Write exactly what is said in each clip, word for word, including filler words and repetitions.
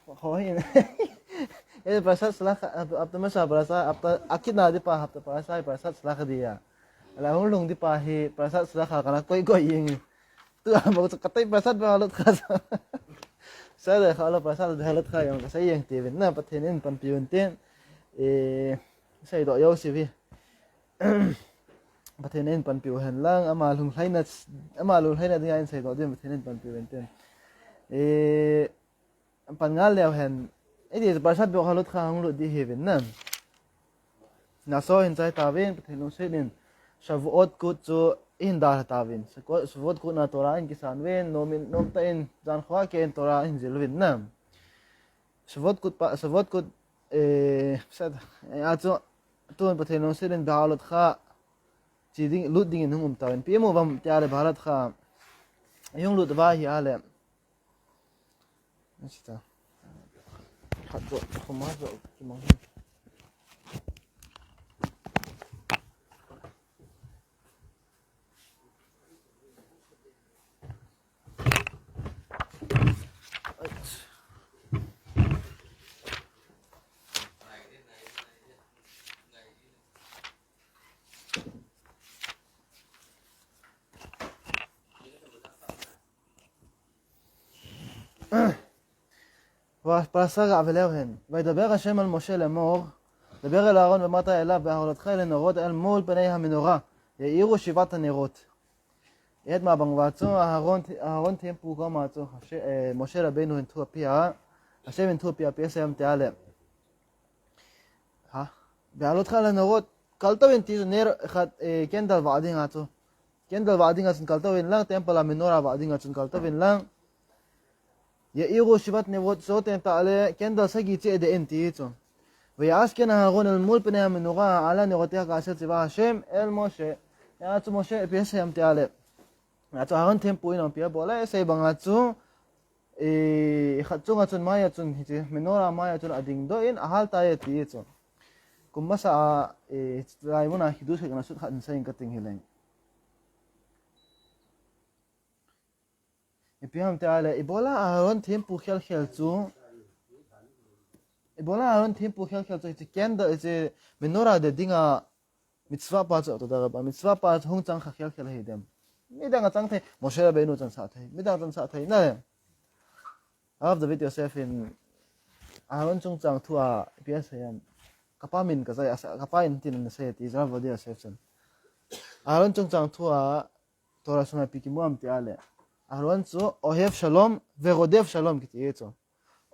Ho hin. Eh, parashat shlach, hap-, hapta masa parashat, hapta akina di pa, hapta parashat, parashat shlach di ya. Ala hung lung di pa hi, parashat shlach kana koi koi yeng. Tu a bang chu katei parashat ba lut kha. Sa de kha lo parashat de lut kha yong, sa yeng ti vin na, Pathen in panpi un tin. Eh, seidoh jouse vi. Pathen in panpi u hen lang, ama lunghlaina, ama lunghlaina dinga in seidoh din Pathen in panpi u hen tin. Eh, pan ngal leu hen. Iti parashat bok halut kha hung lut di hi vin na. Naso hin chai ta vin, Pathen lungset in. Shavuot kut chu i hin dal ta vin. Shavuot, Shavuot kut na Torah in kisan vin, nom in, nom ta in, jan khua ke in Torah in zil vin na. Shavuot kut pa, Shavuot kut, eh, sat, eh, a chu, tun Pathen lungset in bia lut kha, chi ding, lut ding in hung um ta vin. Pi mu vam tia le bia lut kha, i hung lut va hi a le. Sita. Khat zo, khum ha zo, ki mang hin. Parasha ga veleu hen. וידבר השם אל משה לאמור, דבר אל אהרן ואמרת אליו, בהעלותך אל הנרות אל מול פני המנורה, יאירו שבעת הנרות. Et ma bang va chu Aharon, Aharon thempu koma chu Hashem, eh, Moshe Rabbeinu hin thu apia, Hashem hin thu apia, apia sem te ale. Ha? Be'alot kha la norot, kalto in ti chu ner khat, eh, candle vah dinga chu. Candle vah dinga chun kalto in lang, temple a menorah vah dinga chun kalto in lang. Ya'iru shivat nerot, so ten ta le candle sagi che de in ti chu. ויעש כן אהרן אל מול פני המנורה, על הנרות כאשר ציווה השם אל משה. Ya chu Moshe apia sem te ale. Ya chu Aharon thempu in apia bol e, sei banga chu, eh, khat chunga chun maiya chun hiche menorah maiya chun ading doh in ahal tai ati chu. Kum masa a, eh, lai muna hidush kana sut khat in sei in kating hileng. Ipi ham te ale, ibola Aharon thempu khel khel chu. Ibola Aharon thempu khel khel chu, hiche candle, hiche menorah de dinga mitzvah pa chu, to da ba, mitzvah pa chu hung chang kha khel khel hi dem. Midang a chang thei, Moshe Rabbeinu chang sa thei, midang chang sa thei, na le. Rav David Yosef in, Aharon chungchang thu a, ipi asei em. Kapa min ka zai, asa, kapa in tin na sei ti, Rav David Yosef chun. Aharon chungchang thu a, Torah sunga ipi kimu am ti ale. Aharon chu Ohev Shalom, Verodef Shalom kiti chu.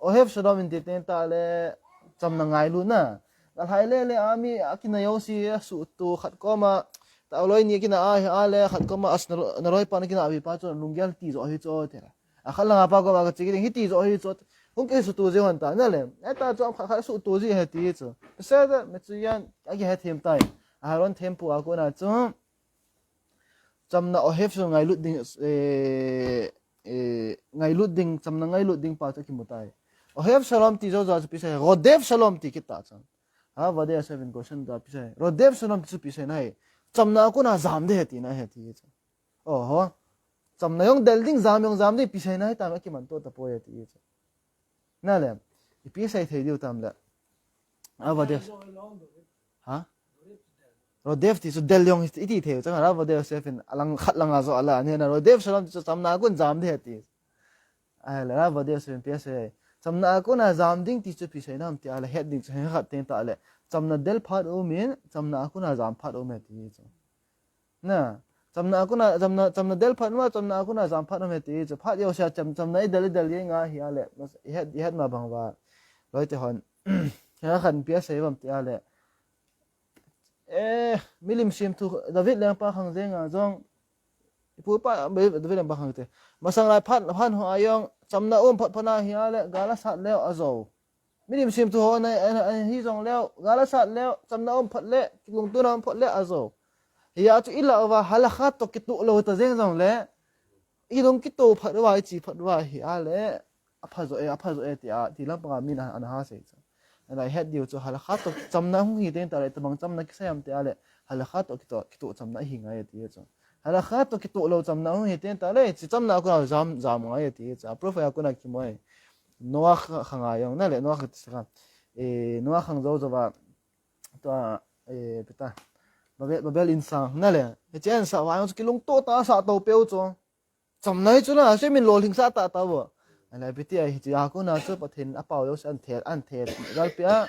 Ohev Shalom in ti ten ta le chamna ngailutna. Nalhai le le a mi akina jouse asuhto khat koma. Ta loi ni akina a hi ale khat koma as na lo-, na loi pa na kina a vi pa chu lunggel ti jo hi chu te. A khat langa pa koma ka chi ki ding hi ti jo hi chu. Hung kisuhto ji hon ta na le. E ta chu khat khat suhto ji he ti chu. Pesada me chu yan aki he them tai. Aharon thempu a kona chu. Chamna Ohev Shalom ngailut ding, eh, eh, ngailut ding, chamna ngailut ding pa chu kimu tai. Ohev Shalom ti jo jo chu ipi sei, Rodef Shalom ti kit ta chu. Ha, Rav David Yosef in question da ipi sei. Rodef Shalom ti chu ipi sei na hi. Chamna a kona jam de he ti na he ti chu. Oho. Chamna jong del ding, jam jong jam ding ipi sei na hi ta ma kiman to ta poi he ti chu. Na le, ipi sei thei diu tam le. Rav David. Ha? Rodef ti chu del jong iti thei u chang, Rav David Yosef in alang khat langa jo ala, ni na Rodef Shalom ti chu chamna a kon jam de ti. Ai le Rav David Yosef in ipi asei. Chamna a kona jam ding ti chu ipi sei nam ti ale het ding chu he khat ten ta le. Chamna del phat um in, chamna a kona jam phat um e ti chu. Na, chamna a kona, chamna, chamna del phat ma, chamna a kona jam phat um e ti chu. Phat jouse a cham, chamna i del, i del jeng a hi ale. Mas, i het, i het ma bang va. Loi te hon. He khat ipi asei vam ti ale. Eh, milim semthu David lengpa khang jenga jong. Ipu pa, David lengpa khang te. Masang lai phat, phat ho a jong, chamna um phat phat na hi ale, gal asat leu ajo. Milim semthu ho na, na, na, hi jong leu, gal asat leu, chamna um phat le, kilungtona um phat le ajo. Hia chu i la uva, halakha to kitoh lou ta jeng jong le, i lung kitoh phat uva, i chi phat uva hi ale. Apha jo e, apha jo e, ti a, ti lampanga min a, ana ha sei chu. Ana het diu chu, halakha to chamna hung hi teng ta le, tabang chamna kisei am ti a le, halakha to kitoh, kitoh chamna hi ngai ti chu. Halakha to kitoh lou chamna hung hi teng ta le, chi chamna a kona jam, jam ngai ti chu. Proof a kona kimu e. Noah kha, kha ngai jong, nale, Noah kha ti sa kha. Eh, Noah khang jou jou va, tua, eh, pita. Babel, Babel insang, nale. Hiche insang va jong chu kilungto tah a asah to peu chu. Chamna hi chu na, se min lolhing sah tah tah vo. Ahile piti a hiche a kona chu Pathen in apao jouse ahin thel, ahin thel jal peh a.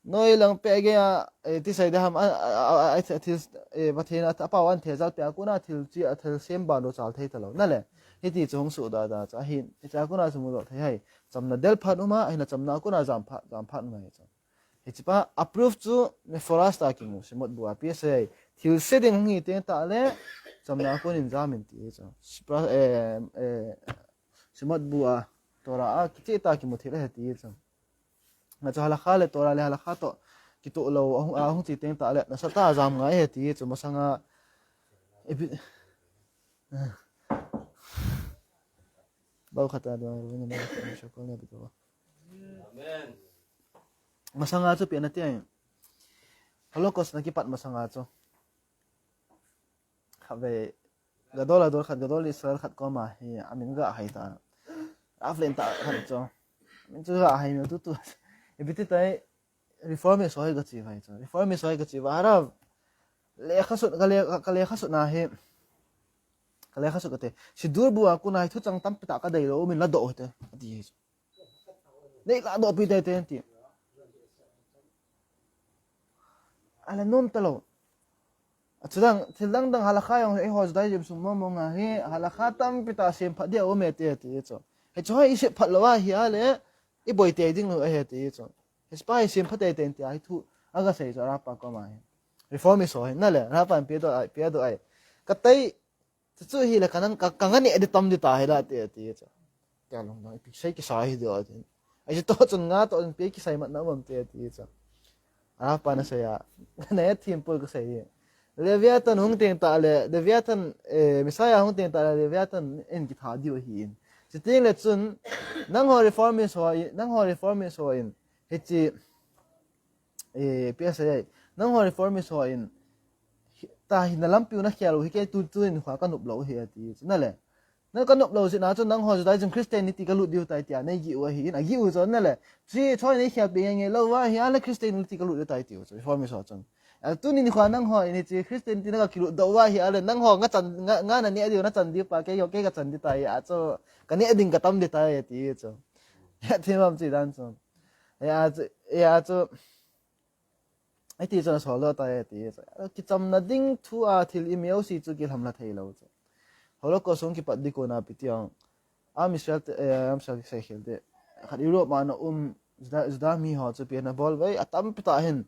Noi lang peh gei a, eh, ti sei ding ham, a, a, a, a, a, thil, eh, Pathen in apao ahin thel jal peh a kona thil chi, a thil sem ban lou chal thei talou. Nale, hiti chu hung soh da da chu. Ahin, hiche a kona chu mudoh thei ahi. Chamna del phat um a, ahin a chamna a kona jam phat, jam phat um ahi chu. Hiche pa, a proof chu, mephora tah a kimu, shemot bu a, P S A. Thil se ding hung hi teng tah le, chamna a kon in jam in ti chu. Shipra, eh, eh, shemot bu a, Torah a, kicheh tah a kimu thei le ti chu. Hiche halakha le Torah le halakha toh, kitoh lou, ahung, ahung che teng tah le, nasatah a jam ngai ahi ti chu, masanga, ipi, eh. Bau khata do, shakol le bito. Amen. Masanga chu pi ana ti ahi. Holocaust na kipat masanga chu. Khatvei, gadol, gadol khat, gadol Israel khat koma hi, amin gahai ta. Aflen ta khat chu. Amin chu gahai mi tu tu. Ipi ti tai, reformist ho hi gache vai chu. Reformist ho hi gache vai. Hara, lekha sut, ka le, ka lekha sut na hi. Ka lekha sut kate. Siddur bu a kona hi thuchang tampi tah kadei lou, min ladoh hite. Ati hi chu. Nei ladoh pi tei tei ti. Ahile nom talou. Achudang, thil dang dang halakha jong, eiho Judaism sung mong mong a hi, halakha tampi tah sem phat dia um e ti, ti chu. Hichu hi isem phat lou ahi a le, iboi tei ding lou ahi ti chu. Hiche pa hi sem phat tei tei ti ahi thu, aga sei chu Rav pa koma hi. Reformist ho hi, nale, Rav pa in pe doh ahi, pe doh ahi. Ka tei, Chuchu hile ka nang ka, ka nga neh di tam di ta hi la ti, ti chu. Tia lungdong, ipi sei kisei hi di o ti. Ai chu to chun nga to chun pi kisei mat na um am ti, ti chu. A pa na sei a. Na ya thim pul ka sei hi. Leviathan hung teng tah le, Leviathan, eh, Messiah hung teng tah le, Leviathan in kitha diu ahi in. Chuteng le chun, nangho reformist ho in, nangho reformist ho in. Hiche, eh, P S A, nangho reformist ho in, hi, ta hi na lampiu na khel u hi kei tu, tu in kha ka nop lou hi ati chu nale. Na ka nop lou jeh a chu nangho Judaism Christianity ka lut diu tai tia nei gih u ahi in, agih u chu nale. Chi choi nei khel pe nge nge lou va hi a le Christianity ka lut diu tai tiu chu reformist ho chun. A tuni nikho nangho in hiche Christianity na ka kilut doh va hi a le nangho nga chan, nga, nga na neh diu na chan diu pa kei, kei ka chan di tai a chu ka neh ding ka tam di tai ati chu. Thim am chi dan chu. Ya chu, ya chu. Iti chu na sol doh tai ati chu. Kichamna ding thu a thil i meu si chu kilham la thei lou chu. Holocaust hung kipat di kona pi ti ang. Am Israel te, eh, am Israel sei khel te. Khat Europe ma na um Juda, Juda mi ho chu pi na bol vai atam pi ta hin.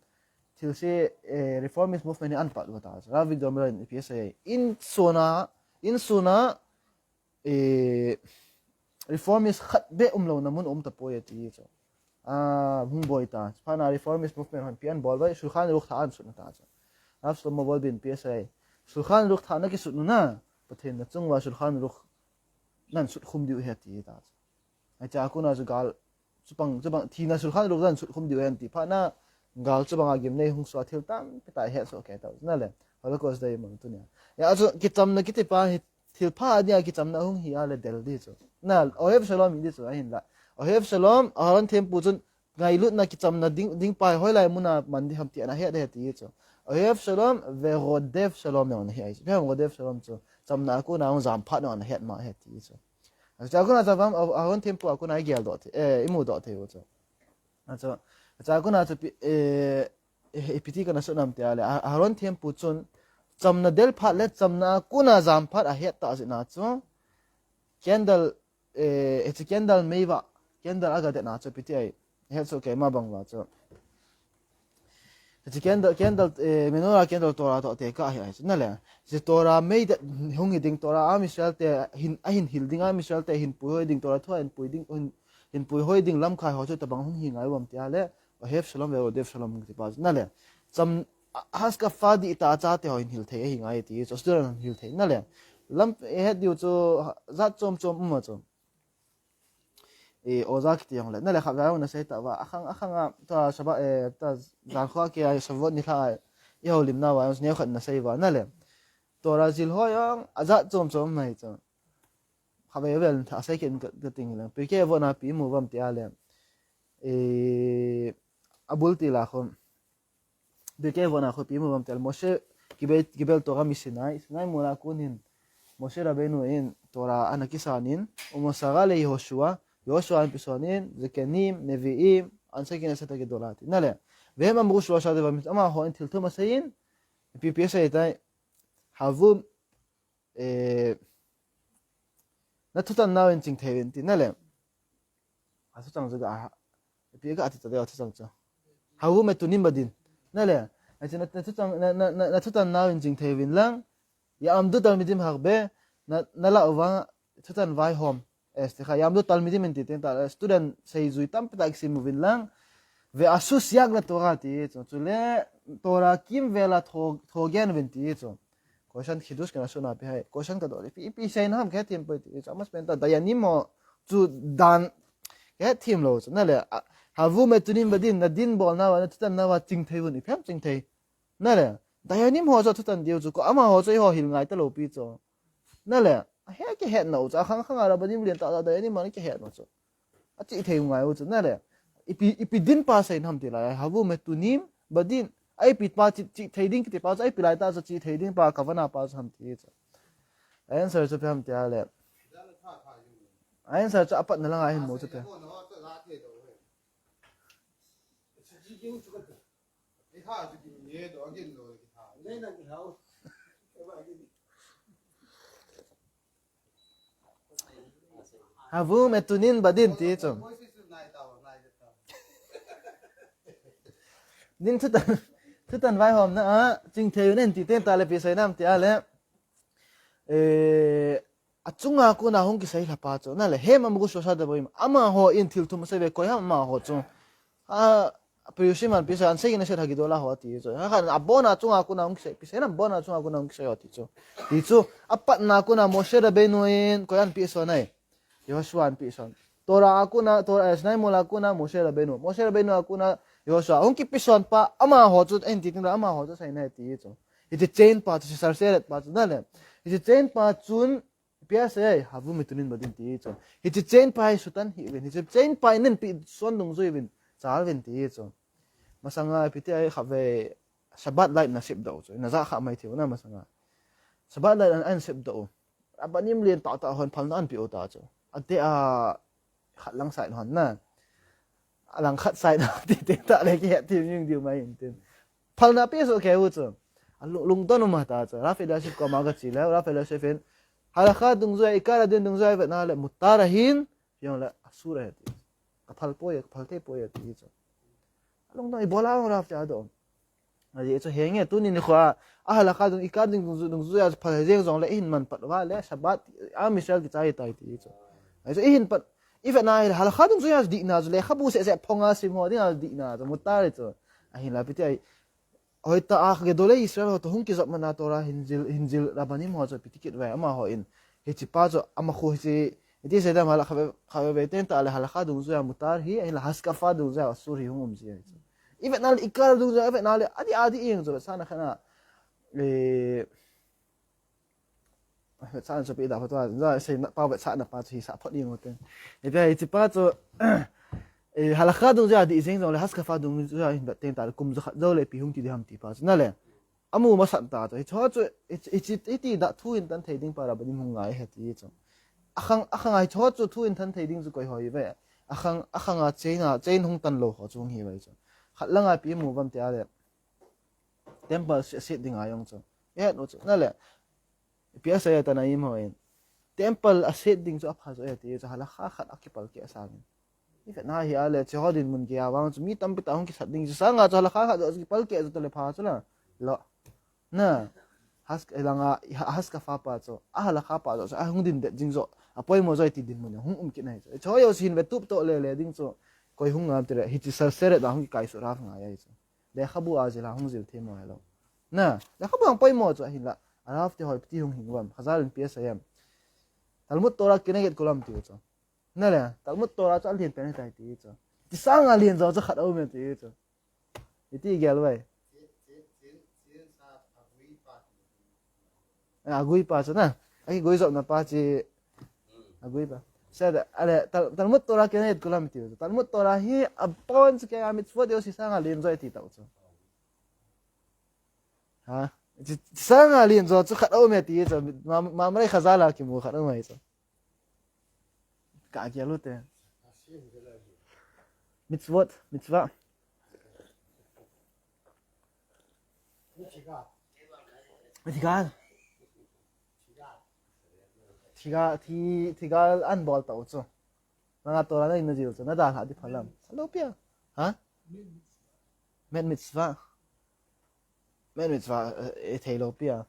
Thil se, eh, reformist movement hi an pat va ta chu. Rav Avigdor Miller in P S A in sona, in sona eh, reformist khat beh um lou na mun um ta poi ati chu. A, hung boi ta. Phat na reformist movement hon pi an bol vai, Shulchan Aruch thah an sut na ta chu. Rav Shlomo Wolbe in P S A. Shulchan Aruch thah na kisut nu na, Pathen na chung uva Shulchan Aruch nan sut khum diu ahi ati ta chu. Ai cha kuna chu gal Chupang, chupang, thina Shulchan Aruch dan sut khum diu ahi ti phat na, gal chupang a gimnei hung sua thil tampi tah het soh kei tau, nale, Holocaust Day mang tunia. Ya chu, kichamna kiti pa hi, thil pha nia kichamna hung hi a le del di chu. Na, Ohev Shalom hi di chu, ahin la. Ohev Shalom, Aharon thempu chun, ngailutna kichamna ding, ding pa hi hoilai muna man di ham ti ana het, het di chu. Ohev Shalom, ve Rodef Shalom na hi ai chu. Ve Rodef Shalom chu, chamna a kona hung jam phat na ana het ma het di chu. Achu a kona chu avam, a, Aharon thempu a kona i gel doh thei, eh, i mu doh thei u chu. Achu, achu a kona chu pi, eh, eh, ipi ti kana sut nam tia le, A-, Aharon thempu chun, chamna del phat le chamna a kona jam phat a het ta jeh na chu, candle, eh, hiche candle mei va, candle a ga det na chu ipi ti ahi, het soh kei ma bang va chu. Hiche candle, candle, eh, menorah candle Torah toh tekah ahi chu nale. Hiche Torah mei det hung hi ding, Torah Am Israel te hin, ahin hil ding, Am Israel te hin puihoi ding, Torah thu a hin pui ding, hin, hin puihoi ding lamkai ho chu tabang hung hi ngai u ham tia le, Ohev Shalom ve Rodef Shalom ti pa chu nale. Cham, a, Haskapha di ta chate ho hin hil thei ahi ngai ti, chu student hin hil thei nale. Lam, eh, het diu chu, jat chom chom um a chu. E, oja kiti jong le. Nale khatvei na sei ta va. Akhang, akhang a, ta Shabbat, e, ta jan kho a kia Shavuot ni lha a, i houlimna va, neo khat na sei va. Nale. Torah jil ho jong, ajat chom chom mai chu. khatvei vel asei kit in ka, ka ting lang. Pirkei Avot na ipi imu uvam tia le. E, abul ti la khom. Pirkei Avot na khu ipi imu uvam tia le. Moshe kibel, kibel Torah mi Sinai. Sinai mol a kon hin Moshe Rabbeinu in Torah ana kisan in, Umot Asara le Yehoshua, Yehoshua in ipi son in, Zekenim, Nevi'im, Anshe Knesset HaGedolah ti. Nale. Vehem amru shlosha devarim, amaho in thil thum asei in, ipi ipi asei tai, Havu, eh, na thutan nau in chingthei uvin ti, nale. A thutan chu ga, ipi ga ati ta deu a thutan chu. Havu metunim badin. Nale. Na, na, na thutan, na, na, na, na thutan nau in chingthei uvin lang. Ya'amdu talmidim harbe, na, na la uva, thutan vaihom. Eh, slicha, ya'amdu talmidim in ti teng ta, student seijui tampi tah kisim uvin lang. Ve'asu siyag leTorah ti chu. Chule, Torah kimvel a tho, tho gen uvin ti chu. Question khidush kana suna pi hai. Question ka do, ipi, ipi seina ham kahe thim poi ti chu. Amas pen ta, Dayanim ho chu dan kahe thim lou chu. Nale, a, Havu metunim badin, na din bolna uva, na thutan nau uva, chingthei uvin, ipi ham chingthei. Nale, Dayanim ho chu thutan diu chu, ko amaho chu eiho hil ngai talou pi chu. Nale, ahe kihet nau chu, akhang khang a Rabbanim lien tah tah Dayanim ho kihet nau chu. Achingthei ngai u chu, nale. Ipi, ipi din pa seina ham ti lai, Havu metunim badin. A ipi pa chi, chingthei ding kiti pa chu, a ipi lai tah chu chingthei ding pa, kavana pa chu ham ti chu. Answer chu ipi ham tia le. Answer chu apatna langa hin mu chu te. Havu metunim badin ti chu. Din thutan, thutan vaihomna a, chingthei uvin ti teng ta le ipi seina ham tia le. Eh, achunga kona hung kisei lha pa chu. Nale, Vehem amru shlosha devarim. Amaho in thil thum asei uve, koi ham amaho chu. A, Perushim in ipi asei, Anshe Knesset HaGedolah ho ti chu. Hakhat, abona achunga kona hung kisei, ipi seina, abona achunga kona hung kisei ho ti chu. Ti chu, apatna kona Moshe Rabbeinu in, koi in ipi son ai. Yehoshua in ipi son. Torah a kona, Torah, eh, Sinai mol a kona Moshe Rabbeinu. Moshe Rabbeinu a kona Yehoshua. Hung kipi son pa, amaho chu, ahin ti teng le amaho chu seina ti chu. Hiche chain pa chu, sharsheret pa chu, nale. Hiche chain pa chun, ipi asei, Havu metunim badin ti chu. Hiche chain pa hi sutan hih uvin, hiche chain pa in pi son dungjui uvin, chal uvin ti chu. Masanga ipi ti ai khatvei Shabbat light na sep doh chu. Na ja kha mai thei u na masanga. Shabbat light an, an sep doh u. Rabbanim lien tah tah hon phalna an pe u ta chu. Ate a khat lang side hon na. A lang khat side na ti teng ta le kihe thim jing diu mai in tin. Phalna pe soh kei u chu. A lung, lungdon um ta chu. Rav Elyashiv koma ka che le, Rav Elyashiv in. Halakha dungjui a, ikar adin dungjui a, vetna le mutar ahin, jong le asur ahi ti. Ka phal poi, ka phal thei poi ti chu. A lungdon, ibola Rav tia doh. Ajeh chu henge, tuni nikho a, a halakha dung, ikar ding dung, dungjuia chu phal jeng jongle, ihin man pat uva le, Shabbat, Am Yisrael kichai tai ti chu. Ajeh chu ihin pat, ivetna hile, halakha dungjuia chu dihna chu lekhabu seh seh phong a sim ho dinga chu dihna chu, mutar chu. Ahinla ipi ti ai, hoitah a Gedolei Israel ho toh hung kijop man a Torah hin jil, hin jil Rabbanim ho chu ipi ti kit uve, amaho in. Hiche pa chu, ama khu hiche, iti sei dam hala khatvei, khatvei teng ta le halakha dungjuia mutar hi, ahinla haskafa dungjuia asur hi hung um ji ahi chu. Ivetna le ikar dungjuia, ivetna le, adih, adih jeng chu, sana khana, eh, vetsahna chu ipi da phat uva, ja, seina pa vetsahna pa chu hisah phot ding u ten. Ipi hiche pa chu, eh, halakha dungjuia dih jeng jongle, haskafa dungjuia hin vet teng ta le, kum jakhat jou le ipi hung ti ding ham ti pa chu, nale. Amu masat ta chu. Hiche chu, hiche, hiche, hiti da thu hin tan thei ding pa Rabbanim hung ngai ahi ti chu. Akhang, akhang a hiche chu thu hin tan thei ding chu koi ho ahi uve. Akhang, akhang a chain a, chain hung tan lou ho chu hung hi uve chu. Khat langa ipi imu uvam tia le. Temple se-, set ding a jong chu. Ihet u chu. Nale. Ipi asei a Tanaim ho in. Temple a set ding chu apha jo e ti chu halakha khat a kipalkeh sangin. Ivetna hi a le, hiche ho dinmun gei a vang chu mi tampi tah hung kisat ding chu sanga chu halakha khat jo kipalkeh jo ta le pha chu la. Lo. Na. Has-, langa, ha-, haskafa pa chu. A halakha pa jo chu. A hung din det jing jo. A poimo jo ti dinmun hung um kit na hi chu. Hiche ho jouse hin vetup to le le ding chu. Koi hung ngam ti le. Hiche sharsharet a hung kikai suh Rav ngai ahi chu. Lekhabu a jil a hung jil thei mo hilou. Na, lekhabu a hung poimo chu ahinla. A Rav te ho ipi ti hung hing uvam. Chazal in ipi asei em. Talmud Torah keneged kulam ti u chu. Nale, Talmud Torah chu alien pen ahitai ti chu. Ti sanga lien jo chu khat aum e ti chu. Iti gel uve. A, agui pa chu na. Akigui jopna pa chu. Agui ba. Sa da, ale, Tal-, Talmud Torah Keneged Kulam ti. Talmud Torah hi a pon chu ke a mitzvot jouse sanga len jo e ti tau chu. Ha? Chi, sanga len jo chu khat aum e ti chu. Ma, ma, Mamrei Chazal a kimu khat aum e chu. Ka gel u te. Mitzvot, mitzvah. Thigal. Thigal, thi, thigal an bol tau chu. Nanga Torah na in na jil chu, na dalha di phalam. Alo pia. Ha? Met mitzvah. Met mitzvah, eh, eh, thei lo pia.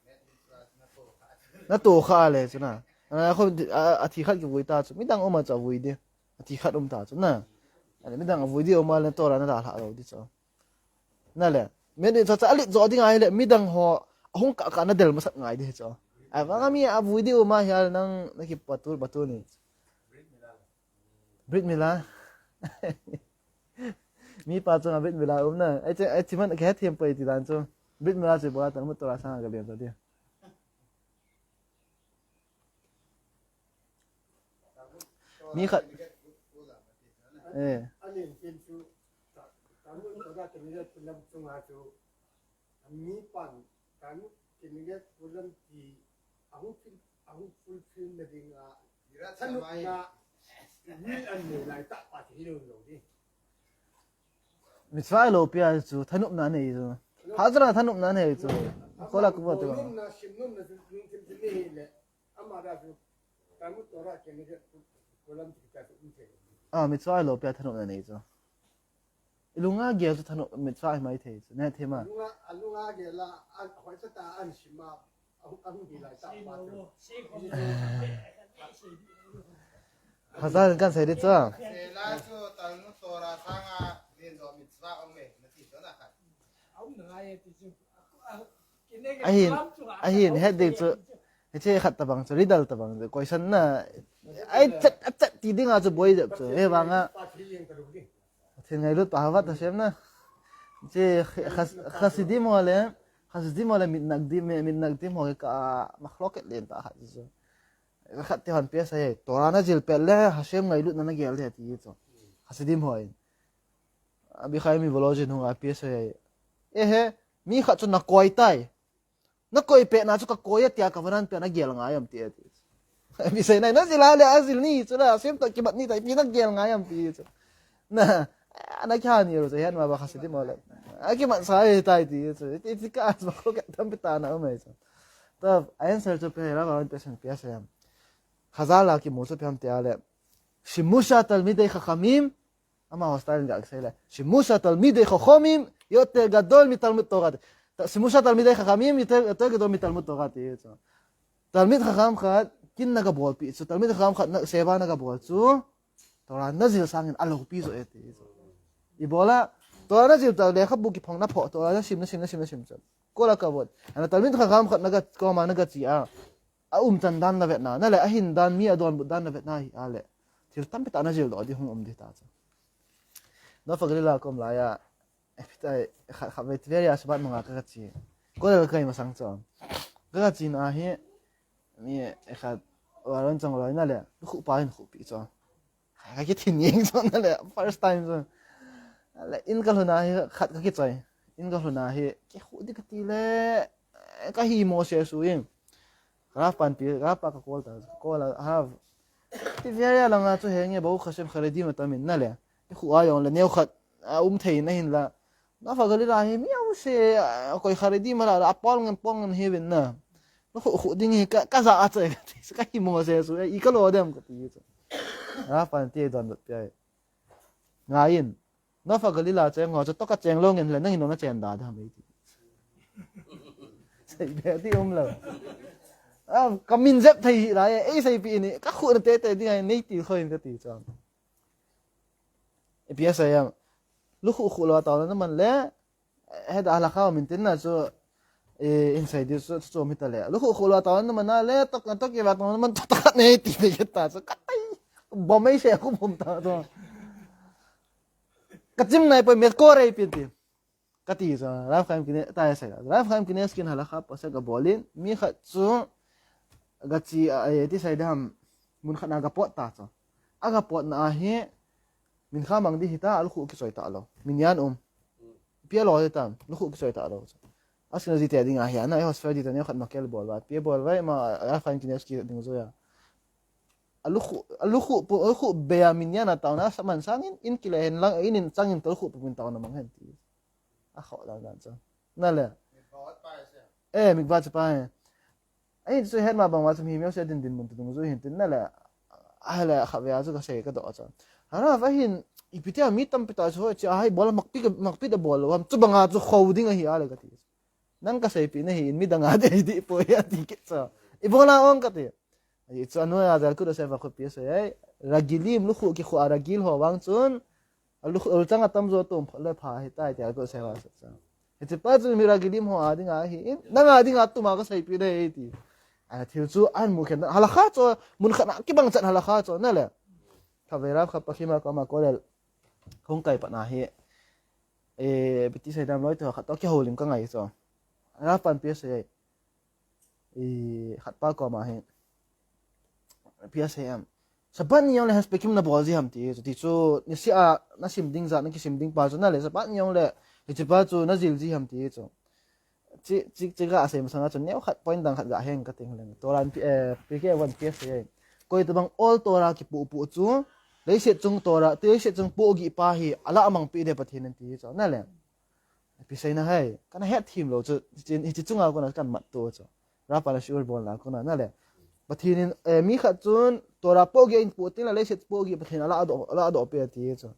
Na to kha le chu na. A, a, a thi khat kivui ta chu. Midang um a chu avui di. A thi khat um ta chu na. Ani midang avui di um a le Torah na dalha lo di chu. Na le. Met mitzvah chu alit jo ding ahi le midang ho ahung kah kah na del masat ngai di chu. Avang a mi avui di um a hi a le nang na ki patu, patu ni. Brit Mila. Mi pa chunga Brit Mila um na. Ai che, ai chi man ke hethem poi ti dan chu. Brit Mila chu ibola Talmud Torah sanga ka lian ta dia. Mi khat. Eh. Talmud Torah Keneged Kulam chunga chu. Ami pan, Talmud Keneged Kulam ti, ahung fil-, ahung fulfill na ding a, thanopna, will an nei lai tah pa ti hi lo lo di. Mitzvah lo pia chu, thanopna nei chu. Hazra thanopna nei chu. Kola kubo te ba. Thanopna, simnopna chu, lungthim chu nei le, ama da chu, Talmud Torah Keneged Kulam ti ta chu, um thei. Ah, mitzvah lo pia thanopna nei chu. I lunga gel chu thanop mitzvah hi mai thei chu. Ne thei ma. Lunga, a lunga gel a, a, hoi cha ta an sima, a, a hung hi lai ta ma chu. Hazal kan sei di chu. Sela chu Talmud Torah sanga len jo mitzvah um e, na ti chu na khat. Ahin, ahin, het di chu. Hiche khat tabang chu, riddle tabang chu, question na. Ai chat, a chat ti dinga chu boi jep chu. He vanga. Pathen ngailut pa Hava ta sem na. Che Chas-, Hasidim ho le, Hasidim ho le Mitnagdim, mi-, Mitnagdim ho ka mahloket len ta khat chu. Khat te hon pia sai, Torah na jil pet le, Hashem ngailutna na gel le ti chu. Hasidim ho in. Abi khai mi volojin hung a pia sai. Eh he, mi khat chu na koi tai. Na koi pet na chu ka koi a tia ka vanan pet na gel ngai am ti ati. Mi sei nai na jil a le a jil ni chu la, sem ta kimat ni ta, pi na gel ngai am ti chu. Na, na kya ni ro, hian ma ba Hasidim ho le. A kimat sa e tai ti chu. Ti, ti ka as ba ko ka tam pi ta na mai chu. Ta, answer chu pe ra ba pe san pe sa yam. Hazal a kimu chu pe ham tia le. Shimusha Talmidei Chachamim, Ama hostel in ga sei le. Shimusha Talmidei Chachamim yoter gadol mi Talmud Torah. Ta-, Shimusha Talmidei Chachamim yoter, yoter gadol mi Talmud Torah ti chu. Talmid Chacham khat kin na ga bol pi chu. Talmid Chacham khat na seva na ga bol chu. Torah na jil sangin a lopi jo e ti chu. Ibola Torah na jil ta lekhabu kiphong na pho Torah na sim, na sim, na sim, na sim chu. Kola ka bol. Ana Talmid Chacham khat na ga koma na ga chi a. A umchan dan na vetna, na le a hin dan, mi a donbut dan na vetna hi a le. Thil tampi tah na jil doh di hung um di ta chu. Nofa Galila kom lai a, e pi tai, kha, kha ve Tveria Shabbat manga ka, ka chi. Ko le kai masang chu. Ka, ka chi na hi, mi e khat, wa ron chang loi na le, khu pa hin khu pi chu. Ka kithin yeng chu na le, first time chu. Le, in ka lhun a hi, khat ka kichoi. In ka lhun a hi, kikhu di ka ti le, ka hi mo se su in. Ka pan pi, ka pa ka call ta, call a, ha. Ti ve ya langa chu henge, bo kha sem Haredi ma ta min na le. Kikhu a yong le, neo khat, a um thei na hin la. Nofa Galila hi mi au se, a, koi Haredi ma la, a pol ngan, pol ngan hi vin na. Lu khu, khu ding hi ka, ka za a che ka ti, ka hi mo se su, e, i ka lo dem ka ti chu. Ra pan ti don dot pi ai. Ngai in. Nofa Galila cheng ho chu to ka cheng lo ngen le, nang hin na chen da da mai ti. Sei be ti um lo. A, ka min jep thei hi la e, ei sei pi ni, ka khu na te te ding ai, nei ti kho in ka ti chu. E pi sa ya. Lu khu khu lo ta na man le, he da la kha min tin na chu, e, in sai di chu, chu mi ta le. Lu khu khu lo ta na man na le, tok, tok ki va ta na man tok, tok ne ti de ta chu. Ka tai. Bom ei se khu bom ta chu. Ka chim nai poi met ko rei pin ti. Ka ti chu. Rav Chaim Kine-, ta ya sai. Rav Chaim Kanievsky in halakha pa sa ka bolin. Mi khat chu, ka chi a, e, ti sai dam. Mun khat na ga pot ta chu. A ga potna a hi, min kha mang di hita, a lukhuh kichoi ta lou. Minyan um. Pia lo di ta, lukhuh kichoi ta lou chu. A sina ji te ding a hi, a na e hostel di ta ne khat ma kel bol va. Pia bol va, ma a fan ki ne ki ding zo ya. A lukhuh, a lukhuh pu, a lukhuh be a minyan a ta na sa man sang in, in kile hen lang, in in chang in ta lukhuh pu min ta na mang hen ti. A kho dan dan chu. Na le. Eh, mikvah chu pa he. Ahin chu het ma bang ma chu mi meu se din din mun tu dung zu hin tin na le. A le kha ve a chu ka sei ka do chu. Hara va hin ipi tia mi tampi ta chu chi a hai bol makpi ka, makpi da bol lo ham chu banga chu kho ding a hi a le ka ti. Nang ka sei pi na hi in mi dang a de di po ya ti ki chu. I bol a ong ka ti. Ai chu anu ya zal ku do se va khu pi se ai. Ragilim lukhuh ki khu a ragil ho vang chun. A lukhuh chang a tam zo tum le pha hi tai ti a ku se va sa. Hiche pa chu mi ragilim ho a ding a hi in, nang a ding a tuma ka sei pi de ti. A thil chu an mu khen, halakha chu mun khat na kibang chan halakha chu na le. Kha ve Rav kha pa khima ka ma ko le. Hung kai pa na hi. E, biti sei dam loi to khat to ki holim ka ngai chu. Rav pan pi sei. I, khat pa ko ma hi. Pi sei am. Sabat ni jong le hespekim na bol ji ham ti chu, ti chu, ni si a, na sim ding za, na kisim ding pa chu, na le, sabat ni jong le, hiche pa chu, na jil ji ham ti chu. Chi, chi, chi ga sei masang a chu, neo khat point dang khat ga heng ka ting leng. Toran pi, eh, pi ke wan pi sei. Koi tabang ol Torah ki pu pu chu, leiset chung Torah, leiset chung pu gi pa hi, ala amang pi de Pathen in ti chu, na le. Pi sei na hai, kana het thim lo chu, hiche, hiche chunga kona kan mat to chu. Rapa la shiur bol na kona, na le. Pathen in, eh, mi khat chun, Torah pogi in poting la leiset pogi Pathen ala do, ala do pe ti chu.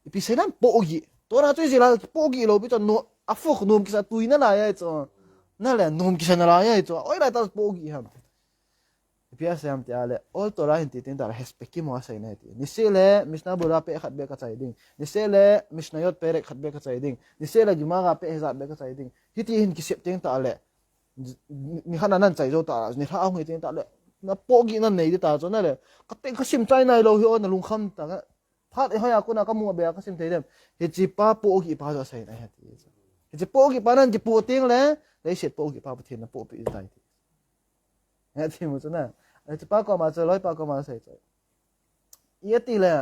Ipi sei nan pogi. Torah chu jila pogi lo pi chu no, a fuk nom kisa tui na la ya chu. Na le, nom kisa na la ya chu. Oi la ta pogi ham. Ipi asei ham ti a le, ol Torah hin ti teng ta le, hespekim ho asei na ti. Ni se le, Mishnah Berurah pe khat be ka chai ding. Ni se le, Mishnayot perek khat be ka chai ding. Ni se le, Gemara pe hezat be ka chai ding. Hiti hin kisep teng ta le. Ni, ni khat na nan chai jo ta, ni khat a hung hi teng ta le. Na pogi nan nei di ta chu na le. Ka teng ka sim chai nai lo hi o na lungkham ta. Phat e hoiya kona ka mu a be a ka sim thei dem. Hiche pa pogi pa chu asei na hi ti. Hiche pogi pa nan ti po teng le, leiset pogi pa Pathen na popi tai ti. Nga ti mu chu na. Ai chu pa koma chu loi pa koma sei chu. Iya ti le.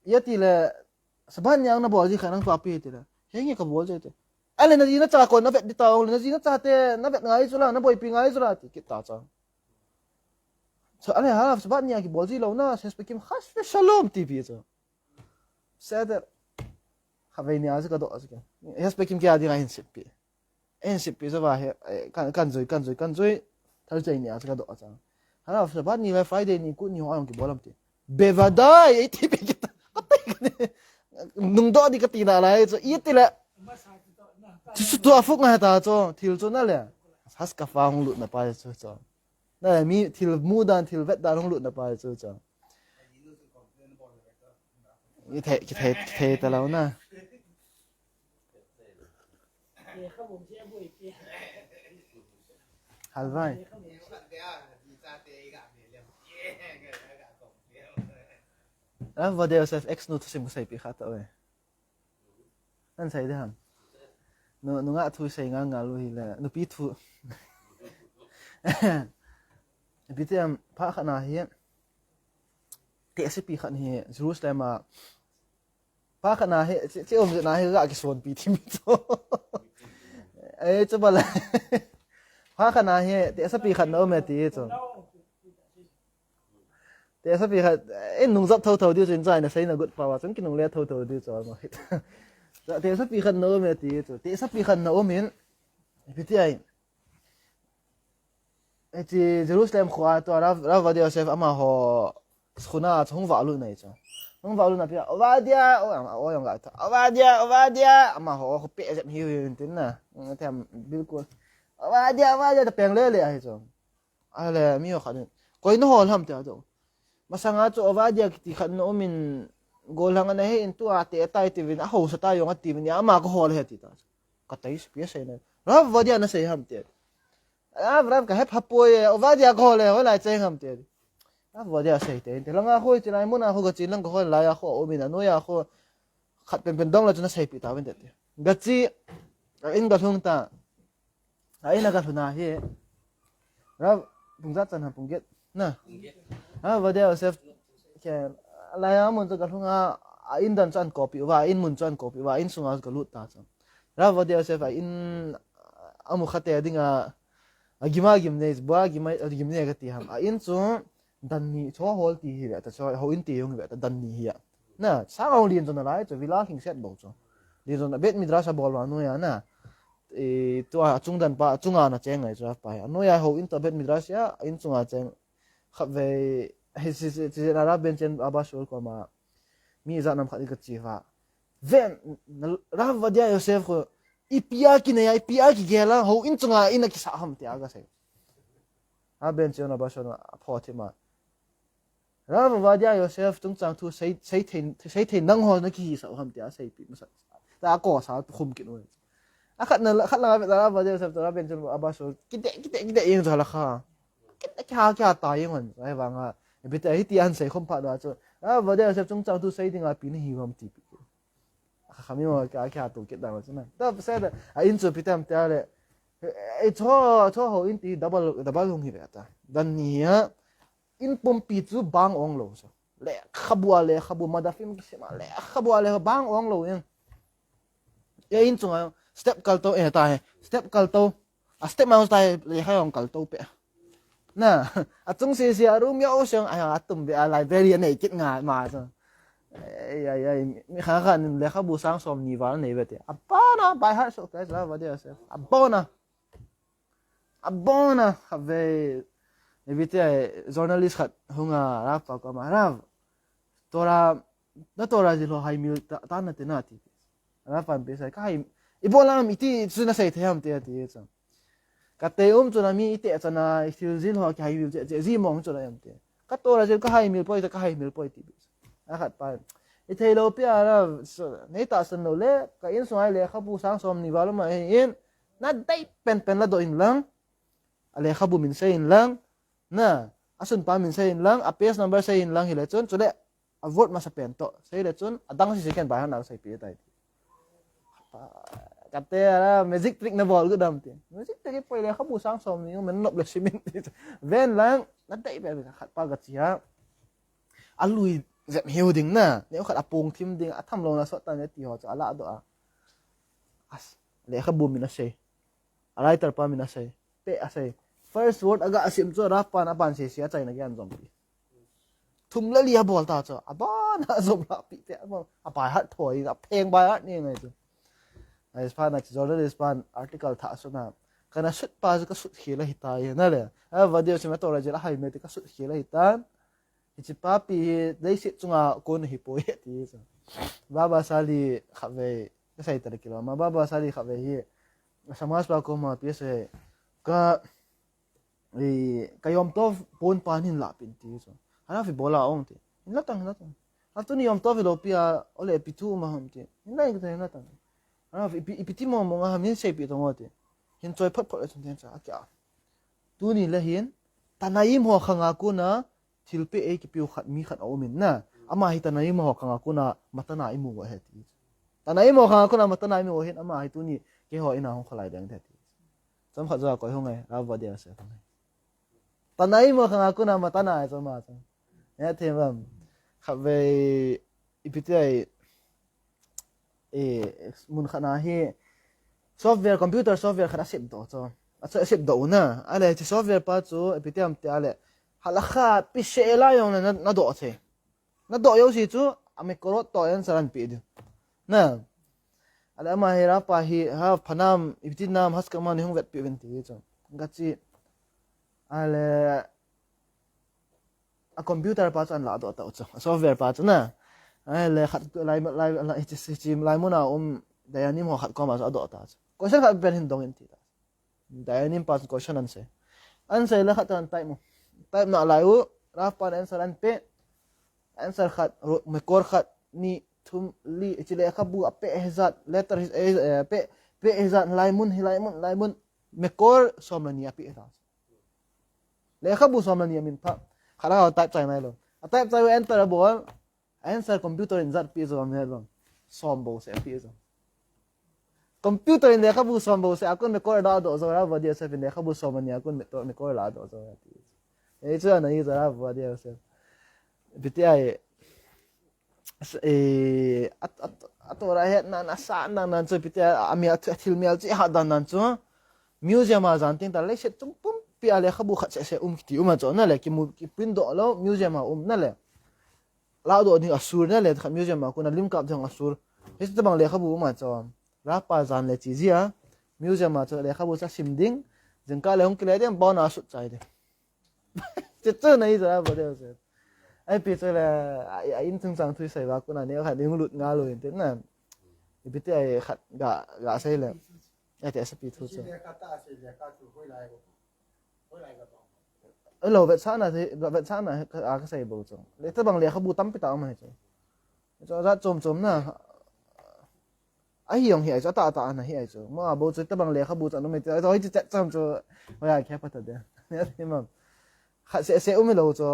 Iya ti le. Sabat ni ang na bol ji kha nang tua pi ti le. Henge ka bol ji ti. Ale na ji na cha kon na vet di ta ong le na ji na cha te na vet ngai chu la na boipi ngai chu la ti kit ta cha. So ale ha sabat ni a ki bol ji lo na ses pe kim khas pe shalom ti pi chu. Seder. Kha ve ni a chu ka do chu ke. Ses pe kim ke a di ngai hin sip pi. En sip pi zawa he, eh, kan, kan jui, kan jui, kan jui. Thursday ni a chu ka do a chang. Hana, Sabbath ni le Friday ni kut ni ho a jong kibol am ti. Bevadai, ei ti pi kita. Ka ti ka ni. Nung do di ka ti na lai chu, i ti le. Chu, chu tua fuk ngai ta chu, thil chu na le. Has ka fa hung lut na pa chu chu. Na le mi thil mu dan, thil vet dan hung lut na pa chu chu. Ki thei, ki thei, ki thei ta lou na. Halvai. Rav Ovadia Yosef ex nu thusim ka seipi kha ta ve. Nan sei de ham. Nu, nungah thu sei ngal ngal u hi le, nupi thu. Ipi ti ham, pha khat na hi. Tehsepi khat hi Jerusalem a. Pha khat na hi, che, che um je na hi ga kisonpi thim chu. Ei, chu bala. Pha khat na hi, tehsepi khat na um e ti chu. Tehsepi khat, eh, nung jap tho tho diu chu in chai na sei na gut pa wa, chun kinung le tho tho diu chu ma. Tehsepi khat na um e ti chu. Tehsepi khat na um in. Ipi ti ai. Hiche Jerusalem khua tua Rav, Rav Ovadia Yosef amaho skhuna chu hung valut nai chu. Hung valut na pia, Ovadia, o, o, o, Ovadia, Ovadia, amaho, khu pe jep hiu hiu tin na. Tem bilkul. Ovadia, Ovadia, ta peng le le ahi chu. Ale, mi ho khat in. Koi na hol ham tia chu. Masanga chu Ovadia kiti khat na um in gollhang ana he in tua te tai ti vin, a ho sa ta jong a ti vin, ama ka hol he ti ta. Ka tai spi a sei na. Rav Ovadia na sei ham ti. Rav, Rav ka hep hapoi e, Ovadia ka hol e, hoi lai cheng ham ti. Rav Ovadia sei te, te langa hoi ti lai mun a ho ka chin lang ka hol lai a ho, um in a noi a ho. Khat pen pen dong la chu na seipi ta vin te. Ka chi, ka in ka lhung ta. A in a ka lhun a hi. Rav, pung jat chan ham pung get. Na. Rav Ovadia Yosef, khen, lai a mun chu ka lhung a, a in dan chu an copy uva, a in mun chu an copy uva, a in sunga chu ka lut ta chu. Rav Ovadia Yosef a in a mu khat te ding a, a gim a gim nei, bua gim a gim nei ka ti ham. A in chu dan ni chu hall ti hi ve ta chu, houin ti hung ve ta dan ni hi a. Na, sang hung lin chu na lai chu, villa hing set bou chu. Lin chu na Beit Midrash a bol va nu ya na. E, tua chung dan pa, chunga na cheng ngai chu pa. A nu ya houin ta Beit Midrash ya, in chunga cheng. Khatvei, hi si, si, si, na Rav Benjamin Abba Shaul koma, mi ijat nam khat i ka chi va. Ven, na, Rav Ovadia Yosef kho, ipi a kinei a, ipi a kigel a, houin chunga in a kisa ham tia ka sei. Rav Benjamin Abba Shaul a pho thim a. Rav Ovadia Yosef chungchang thu sei, sei thei, sei thei nang ho na kihi sa ham tia seipi masa. Ta ko sa khum kin oi. A khat na, khat la ve ta Rav Ovadia Yosef ta Rav Benjamin Abba Shaul, kite, kite, kite ing sa la kha. Kite kya, kya ta ing on. Ai vang a. Bit a hiti an sei khum pha da chu. Rav Ovadia Yosef chungchang thu sei ding a pi ni hi vam ti pi. A kha mi mo kya, kya tu kit da ma chu na. Ta sa da, a in chu pi tam tia le. E, cho, cho houin ti double, double hung hi ve ta. Dan ni a. In pumpi chu bang ong lo chu. Lekhabu a lekhabu, madafim kisima lekhabu a lekhabu bang ong lo in. E in chunga step kal to e ta he. Step kal to. A step ma ta he lekha ong kal to pe. Na, a chung si si a room ya o siang a tum be a library a nei kit nga ma chu. Ai, ai, ai, mi kha kha nin lekhabu sang som ni val nei ve te. A pa na by heart so ka sa va de se. A bona. A bona khatvei, e, bit a journalist khat hung a Rav pa koma, Rav, Torah, na Torah zil ho hai mil ta, ta na te na ti. Rav pan pe sai, ka hai, ibola am iti chu na sei thei ham te ti chu. Ka te um chu na mi ite chu na, i thil zil ho ki hai mil che, che, zi mong chu na em te. Ka Torah zil ka hai mil poi, ka hai mil poi ti. A khat pa. I thei lo pi a Rav, so, nei ta san lo le, ka in sungai lekhabu sang som ni val ma he in, na dei pen pen la do in lang, a lekhabu min sei in lang, na, a sunpa min sei in lang, a page number sei in lang hi le chun, chule, a word masa pen to, sei le chun, a dang si si ken bai han na sei pi tai. Ka te a magic trick na bol gu dam ti. Magic trick poi lekhabu sang som ni, men nop le simin ti. Ven lang, na dei pen pen khat pa ka chi a. A lui zep hiu ding na, ne khat a pung thim ding, a tham lo na sot ta ne ti ho chu, a la do a. As, lekhabu min a sei. A writer pa min a sei. Pe a sei. First word a ga a sim chu Rav pan a ban sei sei a chaina kian zom pi. Thum le li a bol ta chu. A ban a zom la pi pe a bol. A pai hat thoi, a pheng bai hat ni ngai chu. Ai pa na chu journalist pan article tha su na. Kana sut pa chu ka sut khel a hi ta ye na le. A video sim a to la je la hai me te ka sut khel a hi tan. Hiche papi hi leiset chunga kon hi poi ti chu. Baba Sali khatvei, ka sei ta le kilo ma, Baba Sali khatvei hi, Samaj pa koma pi se, ka, i, ka Yom Tov pon pa hin la pin ti chu. Hana fi bola ong ti. Hin la tang, hin la tang. Ha tuni Yom Tov lo pi a, ole pi thu ma hom ti. Hin la, hin la tang, hin la tang. Hana fi, ipi, ipi ti mo mo nga ham hin sei pi tong o ti. Hin choi phot phot le chun tin cha, a kya. Tuni le hin, Tanaim ho khanga kona, thilpeh ei kipiu khat mi khat a um in na. Ama hi Tanaim ho khanga kona matana i mu u ahi ti. Tanaim ho khanga kona matana i mu u hin ama hi tuni keiho ina hung kholai ding ahi ti. Chom khat jo a koi hung e, Rav Ovadia Yosef hung e. Tanaim ho khanga kona matana e chom a chom. Ya them am. Khatvei ipi ti ai, e, mun khat na hi software, computer software khat a sep doh chu. A sep doh u na. A le, hiche software pa chu, ipi ti ham ti a le, halakha pi se la jong le na, na doh thei. Na doh jouse chu, a Mekorot to answer an pe ding. Na. A le ama hi Rav pa hi, ha phanam, ipi ti nam, haskama ni hung vetpi uvin ti chu. Ka chi. A le, a computer pa chu an la doh tau chu, a software pa chu na. Ai le khat lai, lai, lai, hiche, hiche lai mun a um Dayanim ho khat koma chu a doh ta chu. Question khat pen hin dong in ti ta. Dayanim pa chu question an sei. An sei le khat an type mo. Type na lai u, Rav pan answer an pe. Answer khat, ro-, Mekor khat, ni, thum, li, hiche lekhabu a pe hijat, letter hi, eh, eh, pe, pe hijat, lai mun, hi lai mun, lai mun. Mekor som le ni a pe ta. Lekhabu som le ni a min pha. Khat a type chai nai lo. A type chai u enter a bol. Answer computer in jat pi zo am he lo. Som bou se pi zo. Computer in lekhabu som bou se a kon Mekor la doh zo, Rav Ovadia Yosef in lekhabu som le ni a kon Mekor, Mekor la doh zo ti. Ei chu ana hi zo Rav Ovadia Yosef. Ipi ti ai, eh, at, at, atora hetnan, asatnan nan chu, ipi ti ai, amel chu, athil mel chu, ihat dan nan chu. Museum a jan teng tah, leiset chung pumpi a lekhabu khat seh seh um kiti um a chu, nale, kimu, kiprint doh lou, museum a um, nale. Ladoh ding asur, nale, khat museum a kon a lim kap ding asur. Hiche tabang lekhabu um a chu. Ralph pa jan le che jia, museum a chu lekhabu chu asim ding, jingkah le hung kile ding, abon a asut chai ding. Chuchu nahi chu, abo deu chu. Ipi chu le, a, a in chungchang thu isei uva kon a neo khat ding lut ngal u inte na. Ipi ti ai khat ga, ga sei le. Ati asapi thu chu. Hello, vetsahna, vetsahna a kasei bou chu. Le tabang lekhabu tampi tah um ahi chu. Chu jat chom chom na. Ahi jong hi ahi chu, atah atah ana hi ahi chu. Mo a bou chu tabang lekhabu chu ana um e ti. Chu hiche chet chom chu. Hoiya khe pha ta de. Ni ti mam. Khat seh seh um hilou chu.